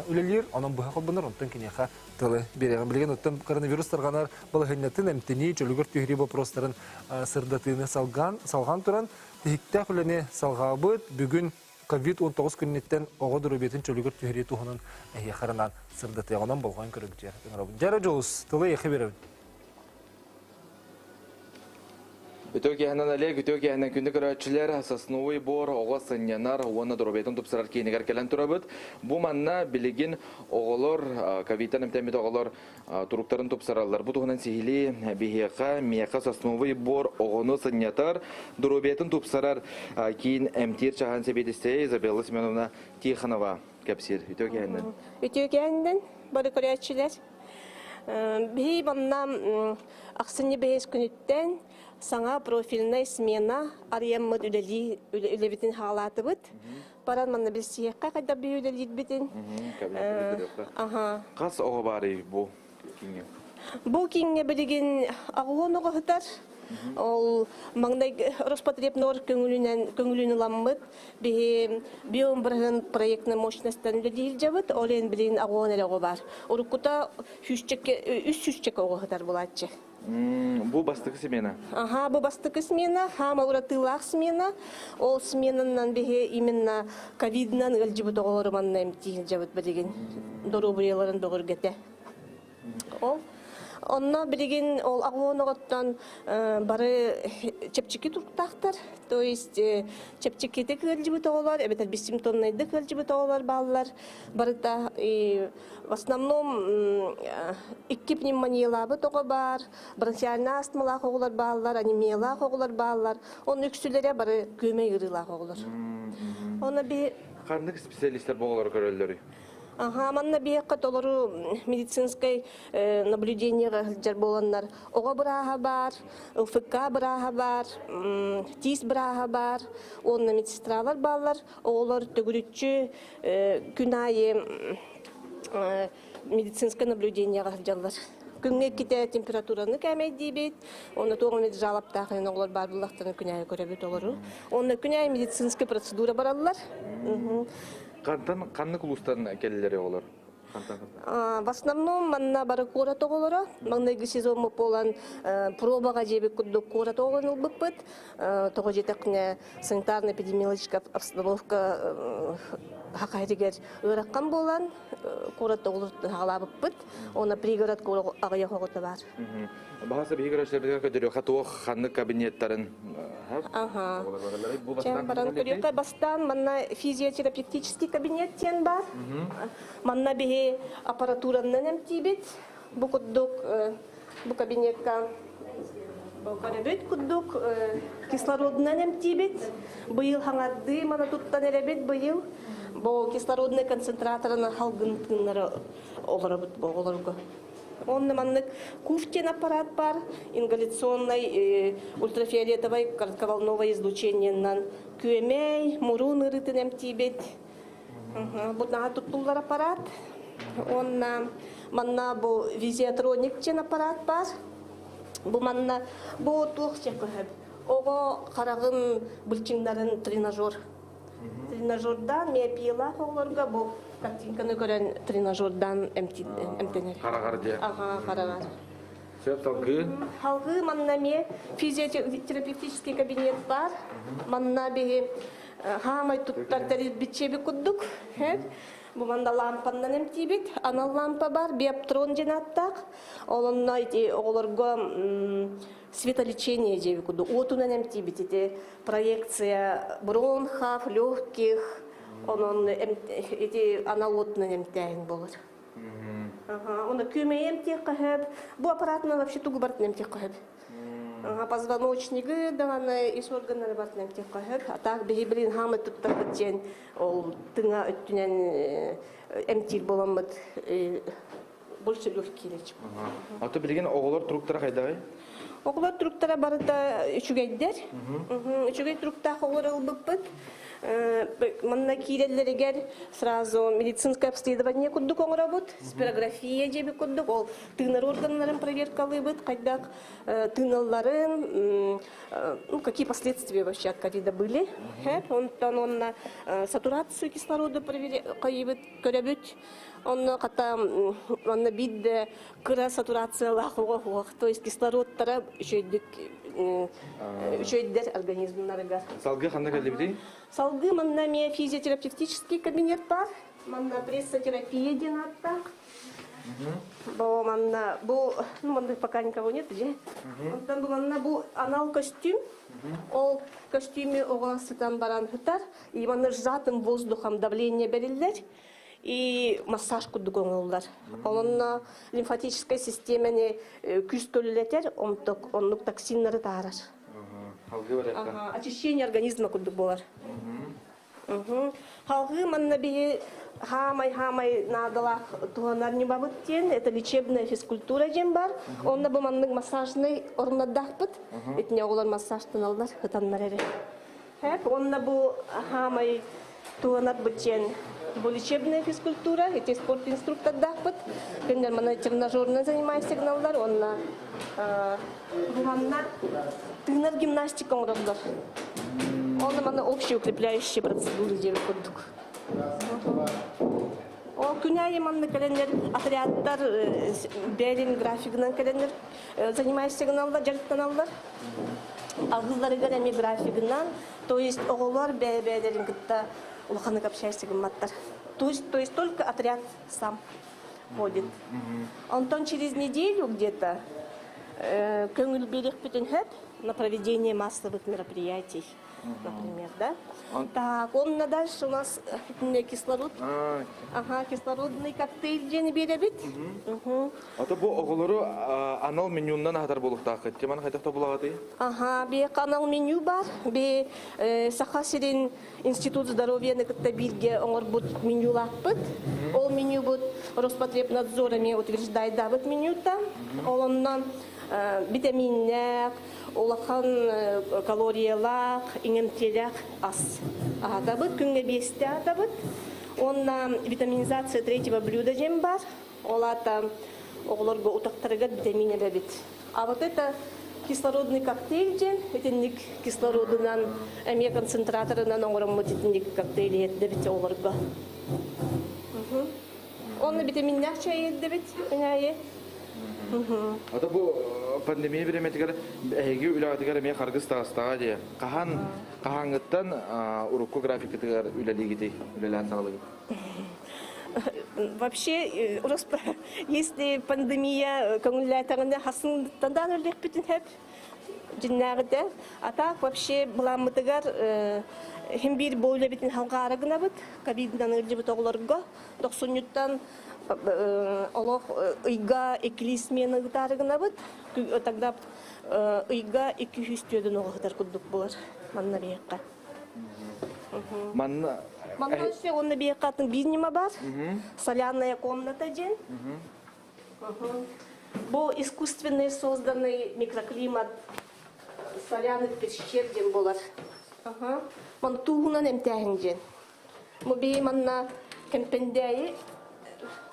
үлэлиир, онон быһа холбонор, онтон киниэхэ тылы биэриэҕим. Билигин оттон коронавирус тарҕанар балаһыанньатын эмтэнии, чөлүгэр түһэрии боппуруостарын сырдатыыны салҕаан, салҕаан туран, тиһиктээх үлэни салҕаабыт. Бүгүн COVID-19 күнүттэн оҕо доруобуйатын чөлүгэр түһэрии туһунан эһиэхэ анаан сырдатыаҕынан онон болҕойон көрөгүтүгэр ыҥырабын. Дьэ эрэ Дьулус, тылы эйиэхэ биэрэбин. Үтүө киэһэнэн Олег, үтүө киэһэнэн күндү көрөөччүлэр, Сосновый бор оҕо сынньанар уонна доруобуйатын тупсарар киинигэр кэлэн турабыт. Бу манна билигин оҕолор, ковидтан эмтэммит оҕолор туруктарын тупсараллар. Бу туһунан сиһилии биһиэхэ, миэхэ Сосновый бор оҕону сынньатар, доруобуйатын тупсарар киин эмтиир чаһын сэбиэдиссэйэ Изабелла Семеновна Тихонова кэпсиир. Үтүө киэһэнэн. Үтүө киэһэнэн, бары көрөөччүлэр. Биһи манна ахсынньы бэһис күнүттэн саҥа профильнай смена арыйаммыт үлэлии үлэбитин хаалаатыбыт. Баран манна билсиэххэ хайдах биһи үлэлиирбитин. Аха. Хас оҕо баарый бу кииҥҥэ? Бу кииҥҥэ билигин аҕыһын оҕо сытар. Ол маҥнай Роспотребнадзор көҥүлүнэн көҥүлүн ыламмыт биһи биомбраһын проектной мощностан үлэлиир Ол эн билигин аҕыһын эрэ оҕо бар. Уруккута сүүсчэкэ үс сүүсчэкэ оҕо сытар булааччы. Бу бастакы смена. Аха, бу бастакы смена, хаама уратыылаах смена. Ол сменанан биһи именно ковидынан ыалдьыбыт оҕолору манна эмтиир дьабыт билигин доруобуйаларын бөҕөргөтө. Ол Онно билигин ол аҕуон оҕоттон бары чэпчэки туруктаахтар. То есть чэпчэкитик ыалдьыбыт оҕолор, эбэтэр бессимптомнайдык ыалдьыбыт оҕолор бааллар. Барыта в основном икки пневмониялаабыт оҕо баар, бронхиальнай астмалаах оҕолор бааллар, анемиялаах оҕолор бааллар. Онно үксүлэрэ бары күөмэй ыарыылаах оҕолор. Онно би Ханнык специалисттар бу оҕолору көрөллөрүй? Аха, манна биһиэхэ толору медицинскэй наблюдениеҕа сылдьар буоланнар оҕо бырааһа баар, ЛФК бырааһа баар, тиис бырааһа баар, уонна медсестралар бааллар. Оҕолор төгүрүччү күн аайы медицинскэй наблюдениеҕа сылдьаллар. Күҥҥэ иккитэ температураны кээмэйдиибит, онно туох эмит жалобтаах оҕолор баар буллахтарына күн аайы көрөбүт олору. Онно күн аайы медицинскэй процедура бараллар. Хантан ханнык улуустан кэллилэр оҕолор? В основном манна бары куорат оҕолоро. Маҥнайгы сезоммут буолан пробаҕа дьиэбит курдук куорат оҕолорун ылбыппыт. Тоҕо диэтэххинэ санитарно-эпидемиологическая обстановка хахайдыгар ыараххан буолан куорат оҕолорун хаалаабыппыт. Онно пригород аҕыйах оҕото баар. Баһаса биһиги көрөччүлэрбитигэр көрдөрүөххэ туох ханнык кабинеттарын Ага. Чэн баран көрүөххэ бастаан манна физиотерапевтический кабинет диэн бар. Манна биһи аппаратуранан эмтиибит. Бу курдук бу кабинетка. Көрөбүт курдук кислородунан эмтиибит. Быйыл хаҥардыы мана туттан эрэбит быйыл. Бу кислородный концентраторынан халгын тыыннары олоробут бу оҕолорго. Онно маннык КУФ диэн аппарат бар, ингаляционный ультрафиолетовай коротковолновое излучениеннан күөмэй, мурун ырытын эмтиибит. Бу наһаа туттуллар аппарат. Онна манна бу визиатроник диэн аппарат бар. Бу манна бу туох көһөп. Оҕо хараҕын былчыҥнарын тренажер. Тренажердан миопиялаах оҕолорго бу картинканы көрөн тренажердан эмтенер. Хараҕар дьэ. Аха, хараҕар. Сөп салгыы. Салгыы манна эмиэ физиотерапевтический кабинет бар. Манна биһи хаамай туттар тэрилбитчиэби курдук. Бу манна лампаннан эмтиибит. Анал лампа бар, биоптрон диэн ааттаах. Ол онно ити оҕолорго светолечение диэби курдук. Уотунан эмтиибит ити проекция бронхов, легких, онон ити анал уотунан эмтээһин болар. Оны күмэй эмтиэххэ сөп. Бу аппаратынан вообще тугу барытын эмтиэххэ сөп. Позвоночнигы даҕаны ис органнары барытын эмтиэххэ сөп. А так биһи билин хаамы туттарбыт диэн ол тыҥа өттүнэн эмтиир боламмыт больше легкие лечим. Ото билигин оҕолор туруктара хайдаҕый? Оҕолор туруктара барыта үчүгэйдэр. Үчүгэй туруктаах оҕолор ылбыппыт. Манна киирэллэригэр сразу медицинское обследование курдук оҥоробут, спирография диэбит курдук, ол тыынар органнарын проверкалыыбыт, хайдах тыыналларын, ну, какие последствия вообще от ковида были. Онтон онно сатурацию кислорода проверкайыбыт, көрөбүт. Онно хата онно биир кыра сатурациялаах оҕо то есть кислородтара үчүгэйдик үчүгэйдэр организмнарыгар. Салгыы ханна кэллибитий? Салгыы манна эмиэ физиотерапевтический кабинет бар. Манна прессотерапия диэн ааттаах. Бу манна бу ну манна пока никого нет же. Онтон бу манна бу анал костюм. Ол костюмү оҕо сытан баран сытар. И манна сжатым воздухом давление бериллер. И массаж курдук оҥоһуллар. Онно лимфатическая системаны күүс көлүлэтэр, оннук токсиннары таарар. Очищение организма курдук болар. Халгыы манна биһи хаамай-хаамай наадалаах туһанар ньымабыт диэн, это лечебная физкультура диэн бар. Онно бу маннык массажный оруннардаахпыт. Итини оҕолор массажтаналлар, ытаннар эрэ. Хэп, онно бу хаамай туһанарбыт диэн бу лечебная физкультура, ити спорт инструктордаахпыт. Кинилэр маны тренажерынан занимайся сигналлар, онно буһанна тыынар гимнастика оҥороллор. Онно маны общие укрепляющие процедуры диэбит курдук. Ол күн аайы манна кэлэннэр отрядтар бэйэлэрин графигынан кэлэннэр занимайся сигналлар, дьарыктаналлар. Алгылларыгар эмиэ графигынан, то есть оҕолор бэйэ-бэйэлэрин кытта улаханнык общайся гымматтар. То есть только отряд сам ходит. Онтон через неделю где-то көҥүл биэриэхпитин сөп на проведение массовых мероприятий, например, да? Так, он на дальше у нас кислород. Ага, кислородный коктейль диэн биэрэбит. Ото бу оҕолору анал менюннан аһатар буолуохтааххыт. Тиман хайдах тобулаҕытый? Ага, би анал меню бар. Би Саха сирин институт здоровья кытта бииргэ оҥорбут менюлаахпыт. Ол менюбут Роспотребнадзор эмиэ утверждайдаабыт менюта. Ол онно витаминнээх, улахан калориялаах, иҥэмтиэлээх ас аһатабыт, күҥҥэ биэстэ аһатабыт. Онна витаминизация третьего блюда диэн бар. Ол аата оҕолорго утахтарыгар витамин эбэбит. А вот это кислородный коктейль диэн, итинник кислородунан, эмиэ концентраторынан оҥороммут итинник коктейль иһэрдэбит оҕолорго. Онно витаминнээх чай иһэрдэбит күн Ото бу пандемия бириэмэтигэр эһиги үлэҕитигэр эмиэ харгыс таҕыстаҕа дии. Хаһан хаһааҥҥыттан урукку графикатыгар үлэлиигитий, үлэлээн саҕалыгыт? Вообще, если пандемия көҥүллээтэҕинэ хасынтан өлүөхпүтүн сөп. Дьиннээҕитэ. А так вообще былааммытыгар хим биир бу үлэбитин халҕаара гынабыт. Ковидынан ыалдьыбыт оҕолорго тохсунньуттан олох ыйга иккилии смена ыытаары гынабыт. Тогда ыйга 200 оҕо сытар курдук буолар манна биһиэххэ. Манна Манна өссө уонна биһиэххэ атын биир ньыма баар. Соляная комната диэн. Бу искусственный созданный микроклимат соляных пещер диэн буолар. Ман тууһунан эмтээһин диэн. Бу биһи манна Кэмпэндээйи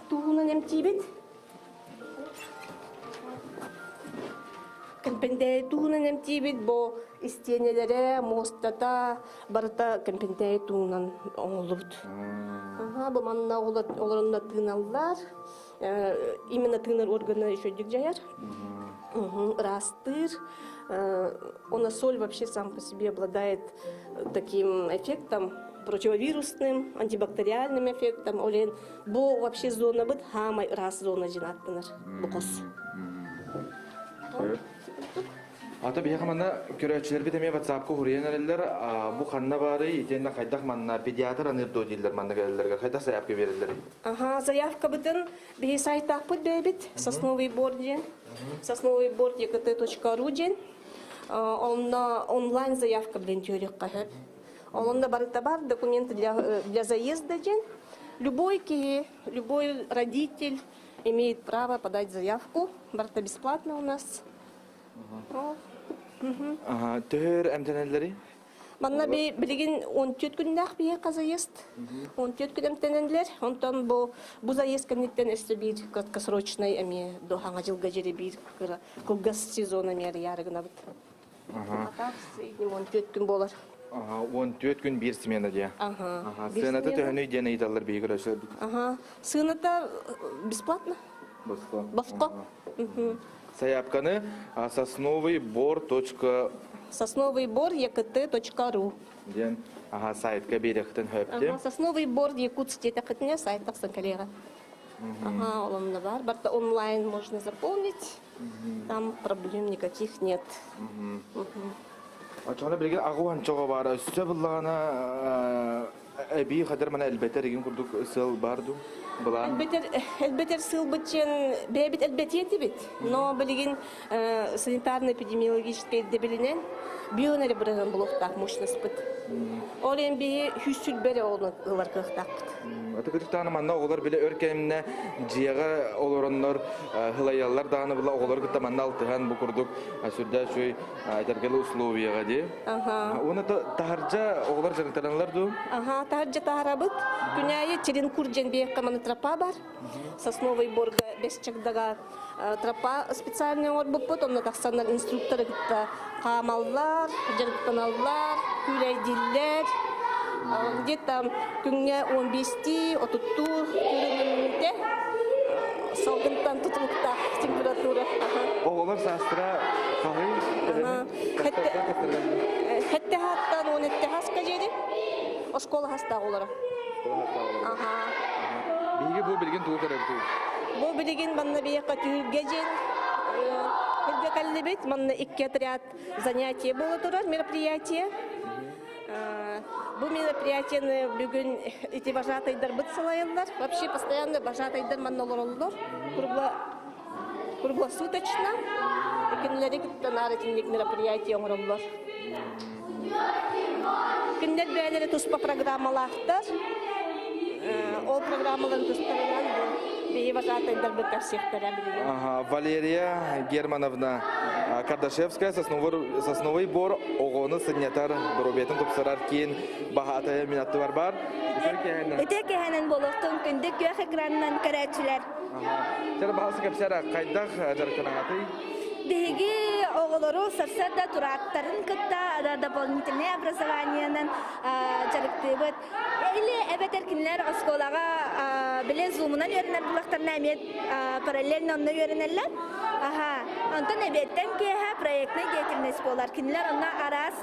тууһунан эмтиибит. Кэмпэндээйи тууһунан эмтиибит. Бу истиэнэлэрэ, муостата барыта Кэмпэндээйи тууһунан оҥоһуллубут. Бу манна олоронно тыыналлар. Именно тыынар органы еще дьайар. Ыраастыыр. Он соль вообще сам по себе обладает таким эффектом, противовирусным, антибактериальным эффектом. Олен бу вообще зона быт хаамай ыраас зона дьин аттанар бу хос. Ата биһиэхэ манна көрөөччүлэрбит эмиэ WhatsApp-ка хуруйан эрэллэр. Бу ханна баарый, итиэннэ хайдах манна педиатр аныыр дуо дииллэр манна кэлэллэргэ. Хайдах заявка биэрэллэрий? Аха, заявкабытын биһи сайтаахпыт бэйэбит Сосновый бор диэн. Сосновый бор ект.ру диэн. Онно онлайн заявка билэн түөрүөххэ сөп. Онно барыта бар документы для, для заезда диэн. Любой киһи, любой родитель имеет право подать заявку. Барыта бесплатно у нас. Төһөр эмтэнэллэри? Манна би билигин 14 күннээх биһиэхэ заезд. 14 күн эмтэнэллэр. Онтон бу бу заезд кэнниттэн өссө биир краткосрочный эмиэ дохаҥа дьылга дьири биир кылгас сезон эмиэ арыйаары гынабыт. Атак 14 күн буолар. 14 күн биир смена дия. Ага. Сыаната төһөнүй диэн ыйыталлар биһиги көрөсөр. Ага. Сыаната бесплатно. Босхо. Босхо. Сайаапканы сосновый бор. Сосновый бор ект.ру диэн аха сайтка биэрэхтэн хөптү. Сосновый бор Якутск диэтэххитинэ сайт тахсан кэлиэҕэ. Ага, ол бар. Барта онлайн можно заполнить. Там проблем никаких нет. Очоҕуна билигин аҕуһан чоҕо баара өссө буллаҕына эбии хадыр мана элбэтэр игин курдук сыл бар ду былаан. Элбэтэр элбэтэр сылбыт диэн бэйэбит элбэтиэ этибит. Но билигин санитарно-эпидемиологическай ирдэбилинэн бион эрэ бырыһын булуохтаах мощностьпыт. Ол иһин биһи сүүс сүлбэ эрэ оҕону ылар кыахтаахпыт. Аты манна оҕолор биле өр кэмнэ дьиэҕэ олороннор хылайаллар даҕаны була оҕолор кытта манна алтыһан бу курдук сүрдээх үчүгэй этэргэли условияҕа дии. Уонна таһырдьа оҕолор дьарыктаналлар дуу? Аха, таһырдьа таһарабыт. Күнээйи Теренкур диэн биэххэ маны тропа бар. Сосновый борга бэс чагдага тропа специальный оҥорбуппут. Онно тахсаннар инструкторы кытта хаамаллар, дьарыктаналлар, күүлэйдииллэр. Где-то күҥҥэ 15-ти, 30-туу көрүҥүнүтэ салгынтан тутулуктаах температура. Оҕолор саастара хаһый? Хэтте хаттан он этте хаска жери. Оскола хастаах олора. Аха. Биһиги бу билигин тугу көрөбүт? Бу билигин манна биһиэхэ түһүлгэ диэн түһүлгэ кэллибит. Манна икки отряд занятие буола турар мероприятие. Бу мероприятиены бүгүн ити вожатайдарбыт салайаллар. Вообще постоянно вожатайдар манна олороллор. Круглосуточно. Кинилэри кытта наар итинник мероприятие оҥороллор. Кинилэр бэйэлэрэ туспа программалаахтар. Ол программаларын тустарынан биһи вожатайдарбыт кэпсиэхтэрэ билигин. Валерия Германовна Кардашевская Сосновый бор оҕону сынньатар, доруобуйатын тупсарар киин баһаатайа мин аттыбар бар. Үтүө киэһэнэн буолуохтун күндү күөх экранынан көрөөччүлэр. Чара баһасы кэпсээр хайдах дьарыктанаҕытый? Биһиги оҕолору сарсыарда турааттарын кытта дополнительное образованиенан дьарыктыыбыт. Или эбэтэр кинилэр оскуолаҕа били зумунан үөрэнэр булахтарына эмиэ параллельно онно үөрэнэллэр. Аха. Онтон эбиэттэн киэһэ проектная деятельность буолар. Кинилэр онно араас.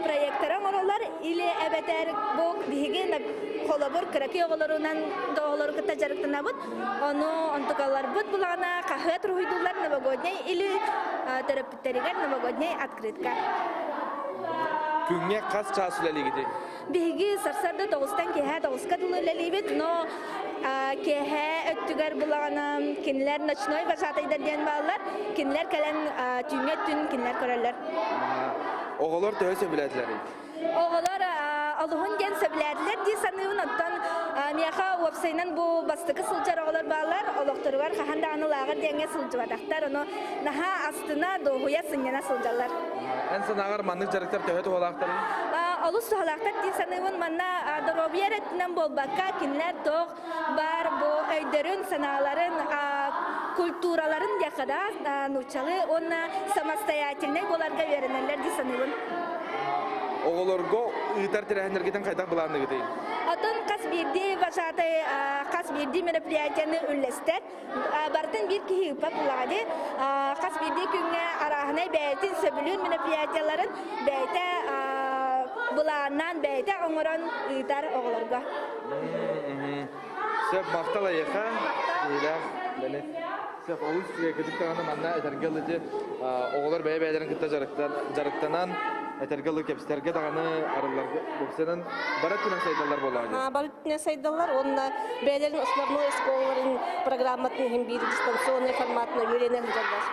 проекттара оҥороллор или эбэтэр бу биһиги холобур кыракый оҕолорунан оҕолору кытта дьарыктанабыт. Ону онтукаларбыт булаҕына хаһыат уруһуйдууллар новогодняй или төрөппүттэригэр новогодняй открытка. Күҥҥэ хас чаас үлэлиигитий? Биһиги сарсыарда тоҕустан киэһэ тоҕуска дылы үлэлиибит, но киэһэ өттүгэр булаҕына кинилэр ночной вожатайдар диэн бааллар, кинилэр кэлэн түүҥҥэ өттүн кинилэр көрөллөр. Оҕолор төһө сөбүлээтилэрий? Оҕолор олуһун диэн сөбүлээтилэр дии саныыбын, оттон миэхэ уопсайынан бу бастакы сылдьар оҕолор бааллар, олохторугар хаһан даҕаны лааҕыр диэҥҥэ сылдьыбатахтар, ону наһаа астына, дуоһуйа, сынньана сылдьаллар. Эн санааҕар маннык дьарыктар төһө туһалаахтарый? Олус туһалаахтар дии саныыбын. Манна доруобуйа эрэ өттүнэн буолбакка, кинилэр туох баар бу өйдөрүн, санааларын, культураларын диэххэ да, нууччалыы уонна самостоятельнай буоларга үөрэнэллэр дии саныыбын. Оҕолорго ыытар тэрээһиннэргитин хайдах былаанныгытый? Отон хас биирдии вожатый хас биирдии мероприятияны үллэстэр. Барытын биир киһи ыыппат буллаҕа дии. Хас биирдии күҥҥэ арааһынай бэйэтин сөбүлүүр мероприятияларын бэйэтэ былааннаан бэйэтэ оҥорон ыытар оҕолорго. Сөп, махтал эйиэхэ. Илээх, бэни. Сөп, олус кытык даҕаны манна этэргэ ылы оҕолор бэйэ-бэйэлэрин кытта дьарыктанан этэргэ ылы кэпсэтэргэ даҕаны арылларга бопсанан бары өттүнэн сайдаллар буоллаҕа. Бары өттүнэн сайдаллар уонна бэйэлэрин основной оскуолаларын программатын иһин биир дистанционный форматына үөрэнэ сылдьаллар.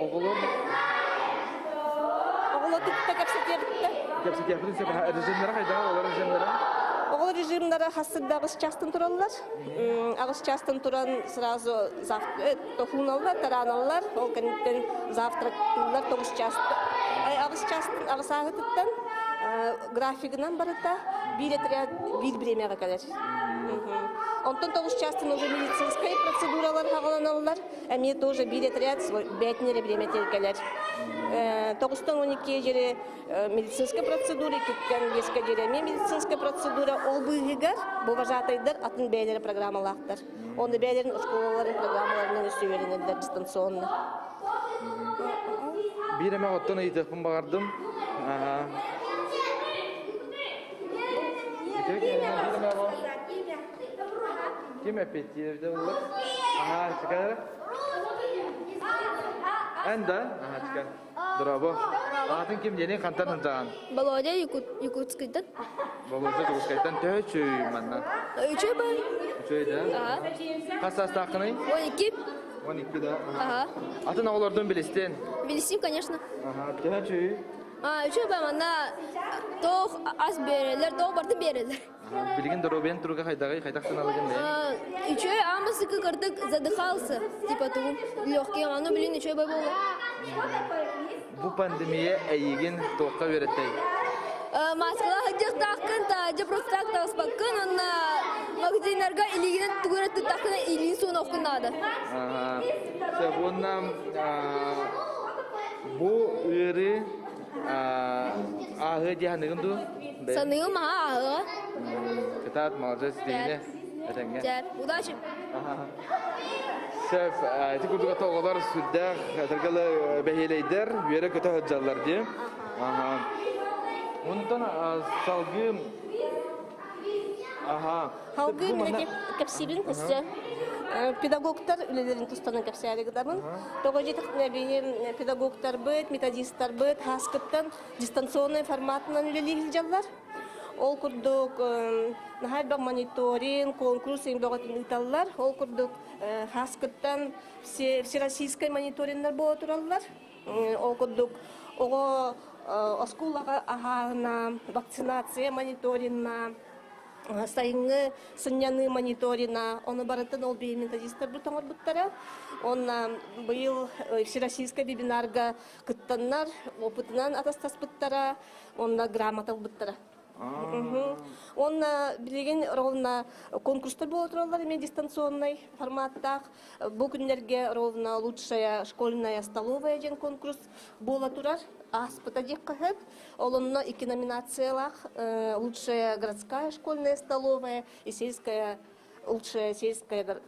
Оҕолор Оҕолор кытта кэпсэтиэхтэ. Кэпсэтиэхпитин сөп. Режимнэрэ хайдаҕа оҕолор режимнэрэ? Оҕолор режимнэрэ хассыгда аҕыс чаастан тураллар. Аҕыс чаастан туран сразу тоһууналлар, тарааналлар. Ол кэнниттэн завтрактыыллар тоҕус чааста. Аҕыс чаастан аҕыс ааһытыттан графигынан барыта биир отряд биир бириэмэҕэ кэлэр. Онтон тоҕус чаастан уже медицинскай процедуралар хаҕаланаллар. Эмиэ тоже биир отряд бээтин эрэ бириэмэтигэр кэлэр. Тоҕустан 12 диэри медицинская процедура, иккиттэн биэскэ диэри эмиэ медицинская процедура. Ол быыһыгар бу вожатайдар атын бэйэлэрэ программалаахтар. Оны бэйэлэрин оскуолаларын программаларынан өссө үөрэнэллэр дистанционно. Биир эмэ оттон ыйытыахпын баҕардым. Ким эппиэттиир буолла? Аха, чекай. Эн да? Аха, чекай. Дорообо. Аатын ким диэний хантан хантаан? Володя Якутскайтан. Володя Якутскайтан төһө үчүгэй манна? Үчүгэй бай. Үчүгэй да? Хас саастааххыный? 12. 12 да? Ага. Атын оҕолордун билистин? Билистим, конечно. Ага, төһө үчүгэй? Үчүгэй бай манна тоох ас берелер, тоох барты берелер. Билигин доруобуйаҥ туруга хайдаҕый, хайдах санаалыгын бэйэҥ? Үчүгэй аамысыкы кырдык задыхался, типа тугу легкий, аны билин үчүгэй бай буолла. Бу пандемия эйигин туохха үөрэттэй? Маскалаах сылдьыахтааххын, таһырдьа просто так таҕыспаккын, уонна магазиннарга илиигинэн тугу эрэ туттаххына илиин суунуоххун наада. Сөп, уонна бу ыарыы ааһыа дии саныыгын дуу? Саныым аһа ааһыа. Кытаат, молодец, дигине. Этэҥҥэ. Удачи. Сөп, ити курдук ата оҕолор сүрдээх этэргэлэ бэһиэлэйдэр, үөрэ-көтө сылдьаллар дии. Аха. Онтон салгыы Аха. Салгыы мен кэпсиибин өссө педагогтар үлэлэрин тустанан кэпсээри гынабын. Тоҕо диэтэхпинэ биһи педагогтарбыт, методистарбыт һааскыттан дистанционнай форматынан үлэлии сылдьаллар. Ол курдук наһаа элбэх мониторинг, конкурс бөҕөтүн ыыталлар. Ол курдук һааскыттан всероссийскай мониториннар буола тураллар. Ол курдук оҕо оскуолаҕа аһааһына, вакцинация мониторинна, сайыҥҥы сынньаныы мониторина, ону барытын ол биир методистарбыт оҥорбуттара. Уонна быйыл всероссийскай вебинарга кыттаннар, опытынан атастаспыттара, уонна грамота ылбыттара. Уонна билигин ровно конкурстар буола тураллар эмиэ дистанционнай форматтаах. Бу күннэргэ ровно лучшая школьная столовая диэн конкурс буола турар. Ааспыта диэххэ сөп. Ол онно икки номинациялаах лучшая городская школьная столовая и сельская лучшая сельская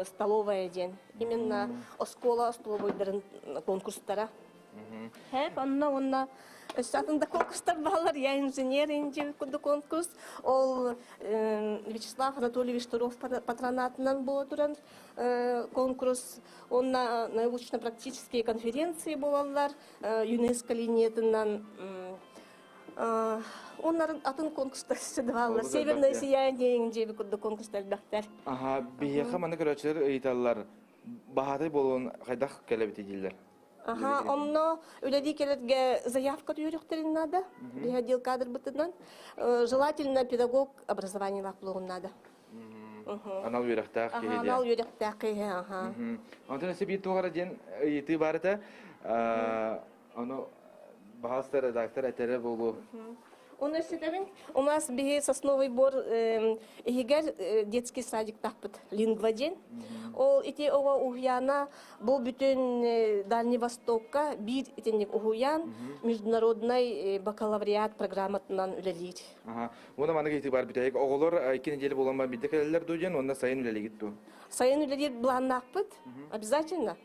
столовая диэн. Именно оскуола остолобуойдарын конкурстара. Хэп, онно онно өссө атын да конкурстар баалар. Я инженер инжи курдук конкурс. Ол Вячеслав Анатольевич Туров патронатынан буола туран конкурс. Онно научно-практические конференции буолаллар. ЮНЕСКО линиятынан Оннарын атын конкурстар бааллар. Северное сияние дьиэби курдук конкурстар элбэхтэр. Аха, биһиэхэ маны көрөөччүлэр ыйыталлар. Баһаатай буолуон хайдах кэлэбит дииллэр. Аха, онно үлэлии кэлэргэ заявка түһүрүхтэрин надо. Биһи отдел кадрбытынан. Желательно педагог образованиелаах буолуон надо. Анал үөрэхтээх киһи диэн. Анал үөрэхтээх киһи, аха. Онтон өссө биир туох эрэ диэн ыйытыы баар этэ. Ону баһаалыста редактор этэрэ буолуо. Оны өссөтөбүн. У нас биһи Сосновый бор иһигэр детский садиктаахпыт Лингва диэн. Ол ити оҕо уһуйаана бу бүтүн Дальний Востокка биир итинник уһуйаан международный бакалавриат программатынан үлэлиир. Уонна маннык ыйытыы бар бүтэһик. Оҕолор икки неделя буолан баран биирдэ кэлэллэр дуу диэн уонна сайын үлэлиигит дуу? Сайын үлэлиир былааннаахпыт. Обязательно.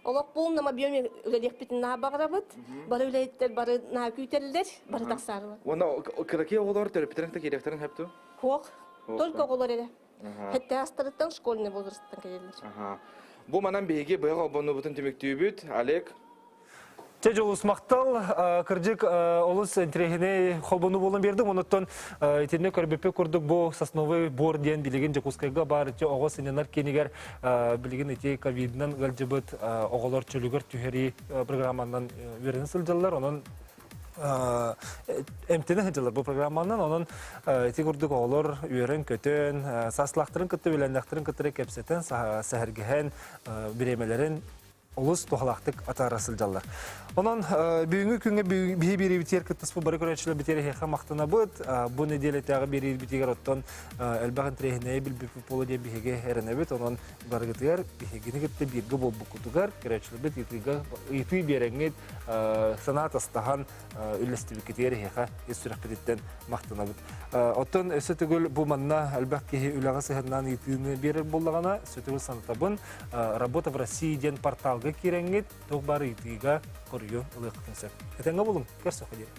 Олох полном объеме үлэлиэхпитин наһаа баҕарабыт. Бары үлэһиттэр бары наһаа күүтэллэр, бары тахсаарылар. Уонна кыракый оҕолор төрөппүттэрин кытта киириэхтэрин сөп дуу? Суох. Только оҕолор эрэ. Хэттэ астарыттан школьный возрасттан кэлэллэр. Бу манан биһиги быһах олбоннубутун түмүктүүбүт. Олег. Чэ дьолус махтал, кырдьык олус интэриэһинэй холбону буолан биэрдим. Онуттан итиннэ көрбүппүт курдук бу Сосновый бор диэн билигин Дьокуускайга баар ити оҕо сынньанар киинигэр билигин ити ковидынан ыалдьыбыт оҕолор чөлүгэр түһэрии программанан үөрэнэ сылдьаллар. Онон эмтэнэ сылдьаллар бу программанан. Онон ити курдук оҕолор үөрэн-көтөн, сааслаахтарын кытта үөлэннэхтэрин кытары кэпсэтэн, сэһэргэһэн, бириэмэлэрин олус туһалаахтык атаара сылдьаллар. Онон бүгүҥҥү күҥҥэ биһи биэриибитигэр кыттыспыт бары көрөөччүлэр битиэр эһиэхэ махтанабыт. Бу нэдиэлэтээҕи биэриибитигэр оттон элбэх интэриэһинэйи билбиппит буолуо диэн биһиги эрэнэбит. Онон барыгытыгар биһигини кытта бииргэ буолбуккутугар көрөөччүлэрбит ыйытыыга ыйытыы биэрэҥҥит санаа тастаһан үллэстибиккитигэр эһиэхэ ис сүрэхпититтэн махтанабыт. Оттон өссө төгүл бу манна элбэх киһи үлэҕэ сыһыаннаан ыйытыыны биэрэр буоллаҕына, өссө төгүл санатабын, Работа в России диэн порталга киирэҥҥит туох баар ыйытыыга хоруйу ылыаххытын сөп. Этэҥҥэ булуҥ, көрсөххө диэри.